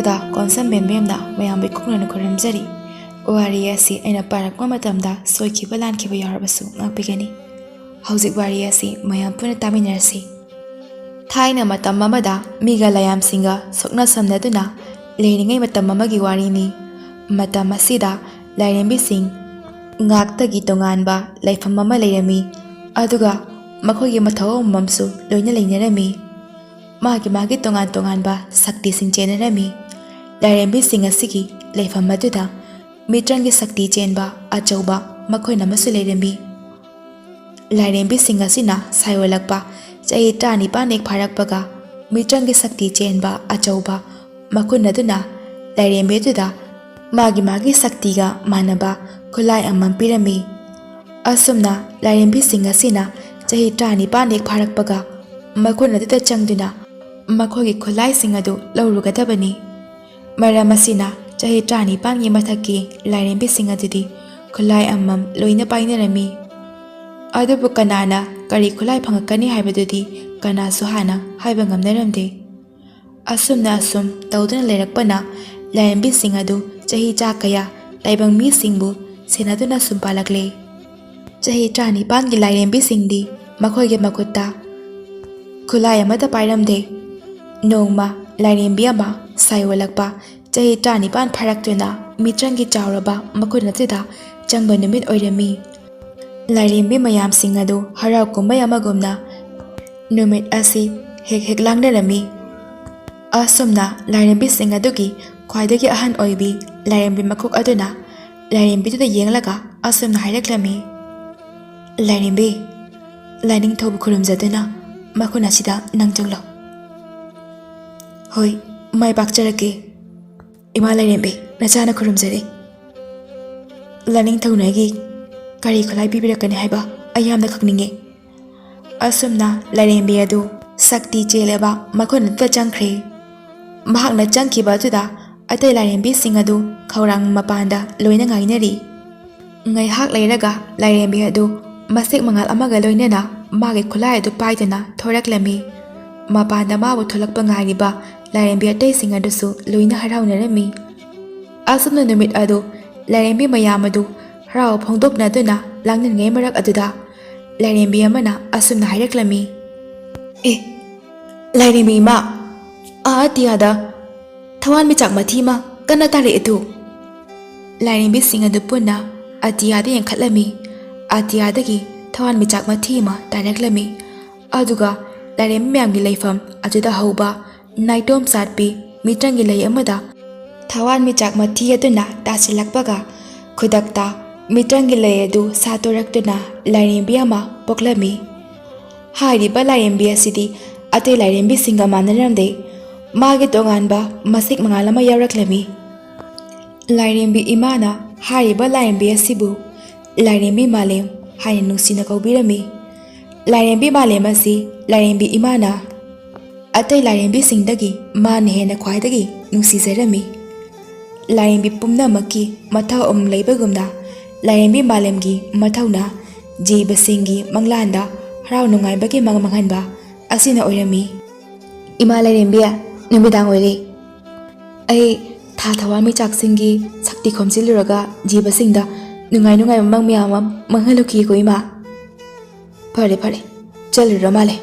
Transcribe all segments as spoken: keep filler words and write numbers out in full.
ꯗ ꯀꯣꯟꯁꯝ ꯕꯦꯝꯕꯦꯝꯅ ꯃꯌꯥꯝꯕꯨ ꯏꯀꯨꯡꯅꯅ ꯈꯨꯔꯨꯝꯖꯔꯤ꯫ ꯋꯥꯔꯤ ꯑꯁꯤ ꯑꯩꯅ ꯄꯥꯔꯛꯄ ꯃꯇꯝꯗ ꯁꯣꯏꯈꯤꯕ ꯂꯥꯟꯈꯤꯕ ꯌꯥꯎꯔꯕꯁꯨ ꯉꯥꯛꯄꯤꯒꯅꯤ꯫ ꯍꯧꯖꯤꯛ ꯋꯥꯔꯤ ꯑꯁꯤ ꯃꯌꯥꯝ ꯄꯨꯟꯅ ꯇꯥꯃꯤꯟꯅꯔꯁꯤ꯫ ꯊꯥꯏꯅ ꯃꯇꯝ ꯑꯃꯗ ꯃꯤꯒ ꯂꯥꯏꯌꯥꯝꯁꯤꯡꯒ ꯁꯣꯛꯅ ꯁꯝꯅꯗꯨꯅ ꯂꯩꯔꯤꯉꯩ ꯃꯇꯝ ꯑꯃꯒꯤ ꯋꯥꯔꯤꯅꯤ꯫ ꯃꯇꯝ ꯑꯁꯤꯗ ꯂꯥꯏꯔꯦꯝꯕꯤꯁꯤꯡ ꯉꯥꯛꯇꯒꯤ ꯇꯣꯉꯥꯟꯕ ꯂꯩꯐꯝ ꯑꯃ ꯂꯩꯔꯝꯃꯤ꯫ ꯑꯗꯨꯒ ꯃꯈꯣꯏꯒꯤ ꯃꯊꯧ ꯑꯃꯃꯝꯁꯨ ꯂꯣꯏꯅ ꯂꯩꯅꯔꯝꯃꯤ꯫ ꯃꯥꯒꯤ ꯃꯥꯒꯤ ꯇꯣꯉꯥꯟ ꯇꯣꯉꯥꯟꯕ ꯁꯛꯇꯤꯁꯤꯡ ꯆꯦꯟꯅꯔꯝꯃꯤ꯫ ꯂꯥꯏꯔꯦꯝꯕꯤꯁꯤꯡ ꯑꯁꯤꯒꯤ ꯂꯩꯐꯝ ꯑꯗꯨꯗ ꯃꯤꯇ꯭ꯔꯪꯒꯤ ꯁꯛꯇꯤ ꯆꯦꯟꯕ ꯑꯆꯧꯕ ꯃꯈꯨꯟ ꯑꯃꯁꯨ ꯂꯩꯔꯝꯃꯤ꯫ ꯂꯥꯏꯔꯦꯝꯕꯤꯁꯤꯡ ꯑꯁꯤꯅ ꯁꯥꯏꯑꯣꯜꯂꯛꯄ ꯆꯍꯤ ꯇꯔꯥꯅꯤꯄꯥꯟ ꯍꯦꯛ ꯐꯥꯔꯛꯄꯒ ꯃꯤꯇ꯭ꯔꯪꯒꯤ ꯁꯛꯇꯤ ꯆꯦꯟꯕ ꯑꯆꯧꯕ ꯃꯈꯨꯟ ꯑꯗꯨꯅ ꯂꯥꯏꯔꯦꯝꯕꯤ ꯑꯗꯨꯗ ꯃꯥꯒꯤ ꯃꯥꯒꯤ ꯁꯛꯇꯤꯒ ꯃꯥꯟꯅꯕ ꯈꯨꯠꯂꯥꯏ ꯑꯃꯃꯝ ꯄꯤꯔꯝꯃꯤ꯫ ꯑꯁꯨꯝꯅ ꯂꯥꯏꯔꯦꯝꯕꯤꯁꯤꯡ ꯑꯁꯤꯅ ꯆꯍꯤ ꯇꯔꯥꯅꯤꯄꯥꯟ ꯍꯦꯛ ꯐꯥꯔꯛꯄꯒ ꯃꯈꯨꯟ ꯑꯗꯨꯗ ꯆꯪꯗꯨꯅ ꯃꯈꯣꯏꯒꯤ ꯈꯨꯠꯂꯥꯏꯁꯤꯡ ꯑꯗꯨ ꯂꯧꯔꯨꯒꯗꯕꯅꯤ꯫ ꯃꯔꯝ ꯑꯁꯤꯅ ꯆꯍꯤ ꯇꯔꯥꯅꯤꯄꯥꯟꯒꯤ ꯃꯊꯛꯀꯤ ꯂꯥꯏꯔꯦꯝꯕꯤꯁꯤꯡ ꯑꯗꯨꯗꯤ ꯈꯨꯠꯂꯥꯏ ꯑꯃꯃꯝ ꯂꯣꯏꯅ ꯄꯥꯏꯅꯔꯝꯃꯤ꯫ ꯑꯗꯨꯕꯨ ꯀꯅꯥꯅ ꯀꯔꯤ ꯈꯨꯠꯂꯥꯏ ꯐꯪꯉꯛꯀꯅꯤ ꯍꯥꯏꯕꯗꯨꯗꯤ ꯀꯅꯥꯁꯨ ꯍꯥꯟꯅ ꯍꯥꯏꯕ ꯉꯝꯅꯔꯝꯗꯦ꯫ ꯑꯁꯨꯝꯅ ꯑꯁꯨꯝ ꯇꯧꯗꯨꯅ ꯂꯩꯔꯛꯄꯅ ꯂꯥꯏꯔꯦꯝꯕꯤꯁꯤꯡ ꯑꯗꯨ ꯆꯍꯤ ꯆꯥ ꯀꯌꯥ ꯇꯥꯏꯕꯪ ꯃꯤꯁꯤꯡꯕꯨ ꯁꯦꯟꯅꯗꯨꯅ ꯁꯨꯝ ꯄꯥꯜꯂꯛꯂꯦ꯫ ꯆꯍꯤ ꯇꯔꯥꯅꯤꯄꯥꯟꯒꯤ ꯂꯥꯏꯔꯦꯝꯕꯤꯁꯤꯡꯗꯤ ꯃꯈꯣꯏꯒꯤ ꯃꯈꯨꯠꯇ ꯈꯨꯠꯂꯥꯏ ꯑꯃꯠꯇ ꯄꯥꯏꯔꯝꯗꯦ꯫ ꯅꯣꯡꯃ ꯂꯥꯏꯔꯦꯝꯕꯤ ꯑꯃ ꯁꯥꯏꯑꯣꯜꯂꯛꯄ ꯆꯍꯤ ꯇꯔꯥꯅꯤꯄꯥꯟ ꯐꯥꯔꯛꯇꯨꯅ ꯃꯤꯇ꯭ꯔꯪꯒꯤ ꯆꯥꯎꯔꯕ ꯃꯈꯨꯟ ꯑꯗꯨꯗ ꯆꯪꯕ ꯅꯨꯃꯤꯠ ꯑꯣꯏꯔꯝꯃꯤ꯫ ꯂꯥꯏꯔꯦꯝꯕꯤ ꯃꯌꯥꯝꯁꯤꯡ ꯑꯗꯨ ꯍꯔꯥꯎ ꯀꯨꯝꯍꯩ ꯑꯃꯒꯨꯝꯅ ꯅꯨꯃꯤꯠ ꯑꯁꯤ ꯍꯦꯛ ꯍꯦꯛ ꯂꯥꯡꯅꯔꯝꯃꯤ꯫ ꯑꯁꯨꯝꯅ ꯂꯥꯏꯔꯦꯝꯕꯤꯁꯤꯡ ꯑꯗꯨꯒꯤ ꯈ꯭ꯋꯥꯏꯗꯒꯤ ꯑꯍꯟ ꯑꯣꯏꯕꯤ ꯂꯥꯏꯔꯦꯝꯕꯤ ꯃꯈꯨꯛ ꯑꯗꯨꯅ ꯂꯥꯏꯔꯦꯝꯕꯤꯗꯨꯗ ꯌꯦꯡꯂꯒ ꯑꯁꯨꯝꯅ ꯍꯥꯏꯔꯛꯂꯝꯃꯤ, "ꯂꯥꯏꯔꯦꯝꯕꯤ, ꯂꯥꯏꯅꯤꯡꯊꯧꯕꯨ ꯈꯨꯔꯨꯝꯖꯗꯨꯅ ꯃꯈꯨꯟ ꯑꯁꯤꯗ ꯅꯪ ꯆꯪꯂꯣ꯫" "ꯍꯣꯏ, ꯃꯥꯏ ꯄꯥꯛꯆꯔꯛꯀꯦ꯫ ꯏꯃꯥ ꯂꯥꯏꯔꯦꯝꯕꯤ, ꯅꯆꯥꯅ ꯈꯨꯔꯨꯝꯖꯔꯤ꯫ ꯂꯥꯏꯅꯤꯡꯊꯧꯅ ꯑꯩꯒꯤ ꯀꯔꯤ ꯈꯨꯠꯂꯥꯏ ꯄꯤꯕꯤꯔꯛꯀꯅꯤ ꯍꯥꯏꯕ ꯑꯩ ꯌꯥꯝꯅ ꯈꯪꯅꯤꯡꯉꯤ꯫" ꯑꯁꯨꯝꯅ ꯂꯥꯏꯔꯦꯝꯕꯤ ꯑꯗꯨ ꯁꯛꯇꯤ ꯆꯦꯜꯂꯕ ꯃꯈꯨꯟ ꯑꯗꯨꯗ ꯆꯪꯈ꯭ꯔꯦ꯫ ꯃꯍꯥꯛꯅ ꯆꯪꯈꯤꯕ ꯑꯗꯨꯗ ꯑꯇꯩ ꯂꯥꯏꯔꯦꯝꯕꯤꯁꯤꯡ ꯑꯗꯨ ꯈꯧꯔꯥꯡ ꯃꯄꯥꯟꯗ ꯂꯣꯏꯅ ꯉꯥꯏꯅꯔꯤ꯫ ꯉꯥꯏꯍꯥꯛ ꯂꯩꯔꯒ ꯂꯥꯏꯔꯦꯝꯕꯤ ꯑꯗꯨ ꯃꯁꯦꯛ ꯃꯉꯥꯜ ꯑꯃꯒ ꯂꯣꯏꯅꯅ ꯃꯥꯒꯤ ꯈꯨꯠꯂꯥꯏ ꯑꯗꯨ ꯄꯥꯏꯗꯨꯅ ꯊꯣꯔꯛꯂꯝꯃꯤ꯫ ꯃꯄꯥꯟꯗ ꯃꯥꯕꯨ ꯊꯣꯛꯂꯛꯄ ꯉꯥꯏꯔꯤꯕ ꯂꯥꯏꯔꯦꯝꯕꯤ ꯑꯇꯩꯁꯤꯡ ꯑꯗꯨꯁꯨ ꯂꯣꯏꯅ ꯍꯔꯥꯎꯅꯔꯝꯃꯤ꯫ ꯑꯁꯨꯝꯅ ꯅꯨꯃꯤꯠ ꯑꯗꯨ ꯂꯥꯏꯔꯦꯝꯕꯤ ꯃꯌꯥꯝ ꯑꯗꯨ ꯍꯔꯥꯎ ꯐꯣꯡꯗꯣꯛꯅꯗꯨꯅ ꯂꯥꯡꯂꯤꯉꯩ ꯃꯔꯛ ꯑꯗꯨꯗ ꯂꯥꯏꯔꯦꯝꯕꯤ ꯑꯃꯅ ꯑꯁꯨꯝꯅ ꯍꯥꯏꯔꯛꯂꯝꯃꯤ, "ꯑꯦ, ꯂꯥꯏꯔꯦꯝꯕꯤ ꯏꯃꯥ, ꯑꯥ ꯑꯇꯤꯌꯥꯗ ꯊꯋꯥꯟꯃꯤꯆꯥꯛ ꯃꯊꯤ ꯑꯃ ꯀꯟꯅ ꯇꯥꯔꯛꯑꯦ ꯇꯨ!" ꯂꯥꯏꯔꯦꯝꯕꯤꯁꯤꯡ ꯑꯗꯨ ꯄꯨꯟꯅ ꯑꯇꯤꯌꯥꯗ ꯌꯦꯡꯈꯠꯂꯝꯃꯤ꯫ ꯑꯇꯤꯌꯥꯗꯒꯤ ꯊꯋꯥꯟꯃꯤꯆꯥꯛ ꯃꯊꯤ ꯑꯃ ꯇꯥꯔꯛꯂꯝꯃꯤ꯫ ꯑꯗꯨꯒ ꯂꯥꯏꯔꯦꯝꯕꯤ ꯃꯌꯥꯝꯒꯤ ꯂꯩꯐꯝ ꯑꯗꯨꯗ ꯍꯧꯕ ꯅꯥꯏꯇꯣꯝ ꯁꯥꯠꯄꯤ ꯃꯤꯇ꯭ꯔꯪꯒꯤ ꯂꯩ ꯑꯃꯗ ꯊꯋꯥꯟꯃꯤꯆꯥꯛ ꯃꯊꯤ ꯑꯗꯨꯅ ꯇꯥꯁꯤꯜꯂꯛꯄꯒ, ꯈꯨꯗꯛꯇ ꯃꯤꯇ꯭ꯔꯪꯒꯤ ꯂꯩ ꯑꯗꯨ ꯁꯥꯠꯇꯣꯔꯛꯇꯨꯅ ꯂꯥꯏꯔꯦꯝꯕꯤ ꯑꯃ ꯄꯣꯛꯂꯝꯃꯤ꯫ ꯍꯥꯏꯔꯤꯕ ꯂꯥꯏꯔꯦꯝꯕꯤ ꯑꯁꯤꯗꯤ ꯑꯇꯩ ꯂꯥꯏꯔꯦꯝꯕꯤꯁꯤꯡꯒ ꯃꯥꯟꯅꯔꯝꯗꯦ꯫ ꯃꯥꯒꯤ ꯇꯣꯉꯥꯟꯕ ꯃꯁꯦꯛ ꯃꯉꯥꯜ ꯑꯃ ꯌꯥꯎꯔꯛꯂꯝꯃꯤ꯫ ꯂꯥꯏꯔꯦꯝꯕꯤ ꯏꯃꯥꯅ ꯍꯥꯏꯔꯤꯕ ꯂꯥꯏꯔꯦꯝꯕꯤ ꯑꯁꯤꯕꯨ ꯂꯥꯏꯔꯦꯝꯕꯤ ꯃꯥꯂꯦꯝ ꯍꯥꯏꯅ ꯅꯨꯡꯁꯤꯅ ꯀꯧꯕꯤꯔꯝꯃꯤ꯫ ꯂꯥꯏꯔꯦꯝꯕꯤ ꯃꯥꯂꯦꯝ ꯑꯁꯤ ꯂꯥꯏꯔꯦꯝꯕꯤ ꯏꯃꯥꯅ ꯑꯇꯩ ꯂꯥꯏꯔꯦꯝꯕꯤꯁꯤꯡꯗꯒꯤ ꯃꯥꯅ ꯍꯦꯟꯅ ꯈ꯭ꯋꯥꯏꯗꯒꯤ ꯅꯨꯡꯁꯤꯖꯔꯝꯃꯤ꯫ ꯂꯥꯏꯔꯦꯝꯕꯤ ꯄꯨꯝꯅꯃꯛꯀꯤ ꯃꯊꯧ ꯑꯃ ꯂꯩꯕꯒꯨꯝꯅ, ꯂꯥꯏꯔꯦꯝꯕꯤ ꯃꯥꯂꯦꯝꯒꯤ ꯃꯊꯧꯅ ꯖꯤꯕꯁꯤꯡꯒꯤ ꯃꯪꯂꯥꯟꯗ ꯍꯔꯥꯎ ꯅꯨꯡꯉꯥꯏꯕꯒꯤ ꯃꯪ ꯃꯥꯡꯍꯟꯕ ꯑꯁꯤꯅ ꯑꯣꯏꯔꯝꯃꯤ꯫ "ꯏꯃꯥ ꯂꯥꯏꯔꯦꯝꯕꯤ, ꯅꯨꯃꯤꯗꯥꯡ ꯑꯣꯏꯔꯦ꯫ ꯑꯩ ꯊꯥ ꯊꯋꯥꯟꯃꯤꯆꯥꯛꯁꯤꯡꯒꯤ ꯁꯛꯇꯤ ꯈꯣꯝꯖꯤꯜꯂꯨꯔꯒ ꯖꯤꯕꯁꯤꯡꯗ ꯅꯨꯡꯉꯥꯏ ꯅꯨꯡꯉꯥꯏꯕ ꯃꯪ ꯃꯌꯥꯝ ꯑꯃ ꯃꯥꯡꯍꯜꯂꯨꯈꯤꯒꯦꯀꯣ ꯏꯃꯥ꯫ ꯐꯔꯦ, ꯐꯔꯦ, ꯆꯠꯂꯨꯔꯣ ꯃꯥꯂꯦꯝ꯫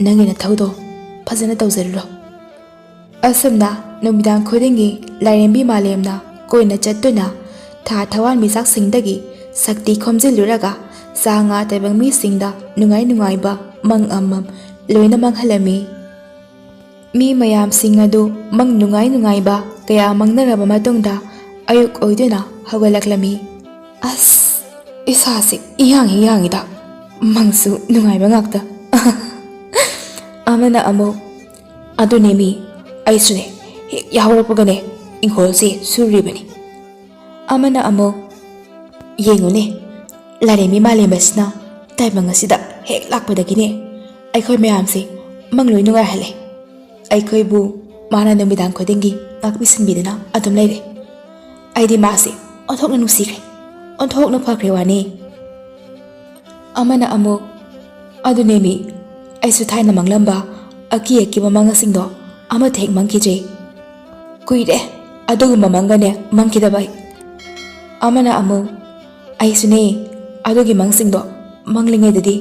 ꯅꯪꯒꯤ ꯅꯊꯧꯗꯣ ꯐꯖꯅ ꯇꯧꯖꯔꯨꯔꯣ꯫" ꯑꯁꯨꯝꯅ ꯅꯨꯃꯤꯗꯥꯡ ꯈꯨꯗꯤꯡꯒꯤ ꯂꯥꯏꯔꯦꯝꯕꯤ ꯃꯥꯂꯦꯝꯅ ꯀꯣꯏꯅ ꯆꯠꯇꯨꯅ ꯊꯥ ꯊꯋꯥꯟꯃꯤꯆꯥꯛꯁꯤꯡꯗꯒꯤ ꯁꯛꯇꯤ ꯈꯣꯝꯖꯤꯜꯂꯨꯔꯒ ꯁꯥ ꯉꯥ ꯇꯥꯏꯕꯪ ꯃꯤꯁꯤꯡꯗ ꯅꯨꯡꯉꯥꯏ ꯅꯨꯡꯉꯥꯏꯕ ꯃꯪ ꯑꯃꯃꯝ ꯂꯣꯏꯅ ꯃꯥꯡꯍꯜꯂꯝꯃꯤ꯫ ꯃꯤ ꯃꯌꯥꯝꯁꯤꯡ ꯑꯗꯨ ꯃꯪ ꯅꯨꯡꯉꯥꯏ ꯅꯨꯡꯉꯥꯏꯕ ꯀꯌꯥ ꯃꯪꯅꯔꯕ ꯃꯇꯨꯡꯗ ꯑꯌꯨꯛ ꯑꯣꯏꯗꯨꯅ ꯍꯧꯒꯠꯂꯛꯂꯝꯃꯤ꯫ "ꯑꯁ, ꯏꯁꯥꯁꯦ ꯏꯌꯥꯡ ꯍꯦꯛ ꯌꯥꯡꯉꯤꯗ, ꯃꯪꯁꯨ ꯅꯨꯡꯉꯥꯏꯕ ꯉꯥꯛꯇ꯫" ꯑꯃꯅ ꯑꯃꯨꯛ, "ꯑꯗꯨꯅꯦ ꯃꯤ, ꯑꯩꯁꯨꯅꯦ, ꯍꯦꯛ ꯌꯥꯍꯧꯔꯛꯄꯒꯅꯦ ꯏꯪꯈꯣꯜꯁꯦ ꯁꯨꯔꯤꯕꯅꯤ꯫" ꯑꯃꯅ ꯑꯃꯨꯛ, "ꯌꯦꯡꯉꯨꯅꯦ, ꯂꯥꯏꯔꯦꯝꯕꯤ ꯃꯥꯂꯦꯝ ꯑꯁꯤꯅ ꯇꯥꯏꯕꯪ ꯑꯁꯤꯗ ꯍꯦꯛ ꯂꯥꯛꯄꯗꯒꯤꯅꯦ ꯑꯩꯈꯣꯏ ꯃꯌꯥꯝꯁꯦ ꯃꯪ ꯂꯣꯏ ꯅꯨꯡꯉꯥꯏꯍꯜꯂꯦ꯫ ꯑꯩꯈꯣꯏꯕꯨ ꯃꯥꯅ ꯅꯨꯃꯤꯗꯥꯡ ꯈꯨꯗꯤꯡꯒꯤ ꯉꯥꯛꯄꯤ ꯁꯦꯟꯕꯤꯗꯨꯅ ꯑꯗꯨꯝ ꯂꯩꯔꯦ꯫ ꯑꯩꯗꯤ ꯃꯥꯁꯦ ꯑꯣꯟꯊꯣꯛꯅ ꯅꯨꯡꯁꯤꯈ꯭ꯔꯦ, ꯑꯣꯟꯊꯣꯛꯅ ꯐꯈ꯭ꯔꯦ ꯋꯥꯅꯤ꯫" ꯑꯃꯅ ꯑꯃꯨꯛ, "ꯑꯗꯨꯅꯦ ꯃꯤ, ꯑꯩꯁꯨ ꯊꯥꯏꯅ ꯃꯪꯂꯝꯕ ꯑꯀꯤ ꯑꯀꯤꯕ ꯃꯪꯁꯤꯡꯗꯣ ꯑꯃꯠꯇ ꯍꯦꯛ ꯃꯪꯈꯤꯗ꯭ꯔꯤ꯫ ꯀꯨꯏꯔꯦ ꯑꯗꯨꯒꯨꯝꯕ ꯃꯪꯒꯅꯦ ꯃꯪꯈꯤꯗꯕ ꯑꯩ꯫ ꯑꯃꯅ ꯑꯃꯨꯛ, "ꯑꯩꯁꯨꯅꯦ, ꯑꯗꯨꯒꯤ ꯃꯪꯁꯤꯡꯗꯣ ꯃꯪꯂꯤꯉꯩꯗꯗꯤ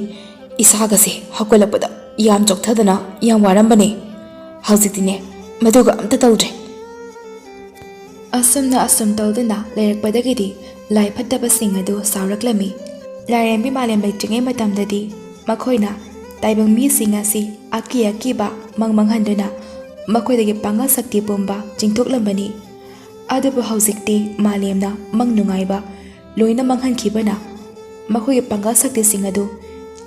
ꯏꯁꯥꯒꯁꯦ ꯍꯧꯒꯠꯂꯛꯄꯗ ꯌꯥꯝ ꯆꯣꯛꯊꯗꯅ ꯌꯥꯝ ꯋꯥꯔꯝꯕꯅꯦ꯫ ꯍꯧꯖꯤꯛꯇꯤꯅꯦ ꯃꯗꯨꯒ ꯑꯝꯇ ꯇꯧꯗ꯭ꯔꯦ꯫" ꯑꯁꯨꯝꯅ ꯑꯁꯨꯝ ꯇꯧꯗꯨꯅ ꯂꯩꯔꯛꯄꯗꯒꯤꯗꯤ ꯂꯥꯏ ꯐꯠꯇꯕꯁꯤꯡ ꯑꯗꯨ ꯆꯥꯎꯔꯛꯂꯝꯃꯤ꯫ ꯂꯥꯏꯔꯦꯝꯕꯤ ꯃꯥꯂꯦꯝ ꯂꯩꯇ꯭ꯔꯤꯉꯩ ꯃꯇꯝꯗꯗꯤ ꯃꯈꯣꯏꯅ ꯇꯥꯏꯕꯪ ꯃꯤꯁꯤꯡ ꯑꯁꯤ ꯑꯀꯤ ꯑꯀꯤꯕ ꯃꯪ ꯃꯪꯍꯟꯗꯨꯅ ꯃꯈꯣꯏꯗꯒꯤ ꯄꯥꯡꯒꯜ ꯁꯛꯇꯤ ꯄꯨꯝꯕ ꯆꯤꯡꯊꯣꯛꯂꯝꯕꯅꯤ꯫ ꯑꯗꯨꯕꯨ ꯍꯧꯖꯤꯛꯇꯤ ꯃꯥꯂꯦꯝꯅ ꯃꯪ ꯅꯨꯡꯉꯥꯏꯕ ꯂꯣꯏꯅ ꯃꯥꯡꯍꯟꯈꯤꯕꯅ ꯃꯈꯣꯏꯒꯤ ꯄꯥꯡꯒꯜ ꯁꯛꯇꯤꯁꯤꯡ ꯑꯗꯨ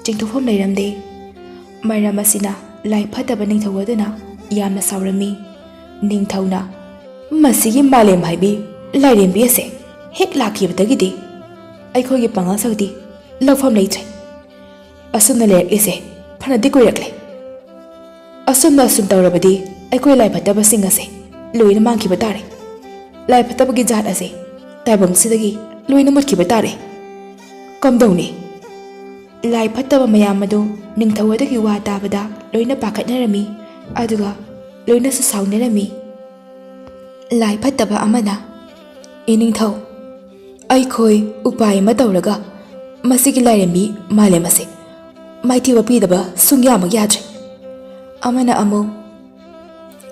ꯆꯤꯡꯊꯣꯛꯐꯝ ꯂꯩꯔꯝꯗꯦ꯫ ꯃꯔꯝ ꯑꯁꯤꯅ ꯂꯥꯏ ꯐꯠꯇꯕ ꯅꯤꯡꯊꯧ ꯑꯗꯨꯅ ꯌꯥꯝꯅ ꯁꯥꯎꯔꯝꯃꯤ꯫ ꯅꯤꯡꯊꯧꯅ, "ꯃꯁꯤꯒꯤ ꯃꯥꯂꯦꯝ ꯍꯥꯏꯕꯤ ꯂꯥꯏꯔꯦꯝꯕꯤ ꯑꯁꯦ ꯍꯦꯛ ꯂꯥꯛꯈꯤꯕꯗꯒꯤꯗꯤ ꯑꯩꯈꯣꯏꯒꯤ ꯄꯥꯡꯒꯜ ꯁꯛꯇꯤ ꯂꯧꯐꯝ ꯂꯩꯇ꯭ꯔꯦ꯫ ꯑꯁꯨꯝꯅ ꯂꯩꯔꯛꯂꯤꯁꯦ ꯐꯅꯗꯤ ꯀꯨꯏꯔꯛꯂꯦ꯫ ꯑꯁꯨꯝꯅ ꯑꯁꯨꯝ ꯇꯧꯔꯕꯗꯤ ꯑꯩꯈꯣꯏ ꯂꯥꯏ ꯐꯠꯇꯕꯁꯤꯡ ꯑꯁꯦ ꯂꯣꯏꯅ ꯃꯥꯡꯈꯤꯕ ꯇꯥꯔꯦ꯫ ꯂꯥꯏ ꯐꯠꯇꯕꯒꯤ ꯖꯥꯠ ꯑꯁꯦ ꯇꯥꯏꯕꯪꯁꯤꯗꯒꯤ ꯂꯣꯏꯅ ꯃꯨꯠꯈꯤꯕ ꯇꯥꯔꯦ꯫ ꯀꯝꯗꯧꯅꯤ?" ꯂꯥꯏ ꯐꯠꯇꯕ ꯃꯌꯥꯝ ꯑꯗꯨ ꯅꯤꯡꯊꯧ ꯑꯗꯨꯒꯤ ꯋꯥ ꯇꯥꯕꯗ ꯂꯣꯏꯅ ꯄꯥꯈꯠꯅꯔꯝꯃꯤ, ꯑꯗꯨꯒ ꯂꯣꯏꯅꯁꯨ ꯁꯥꯎꯅꯔꯝꯃꯤ꯫ ꯂꯥꯏ ꯐꯠꯇꯕ ꯑꯃꯅ, "ꯏꯅꯤꯡꯊꯧ, ꯑꯩꯈꯣꯏ ꯎꯄꯥꯏ ꯑꯃ ꯇꯧꯔꯒ ꯃꯁꯤꯒꯤ ꯂꯥꯏꯔꯦꯝꯕꯤ ꯃꯥꯂꯦꯝ ꯑꯁꯦ ꯃꯥꯏꯊꯤꯕ ꯄꯤꯗꯕ ꯁꯨꯡꯌꯥꯃꯛ ꯌꯥꯗ꯭ꯔꯦ꯫" ꯑꯃꯅ ꯑꯃꯨꯛ,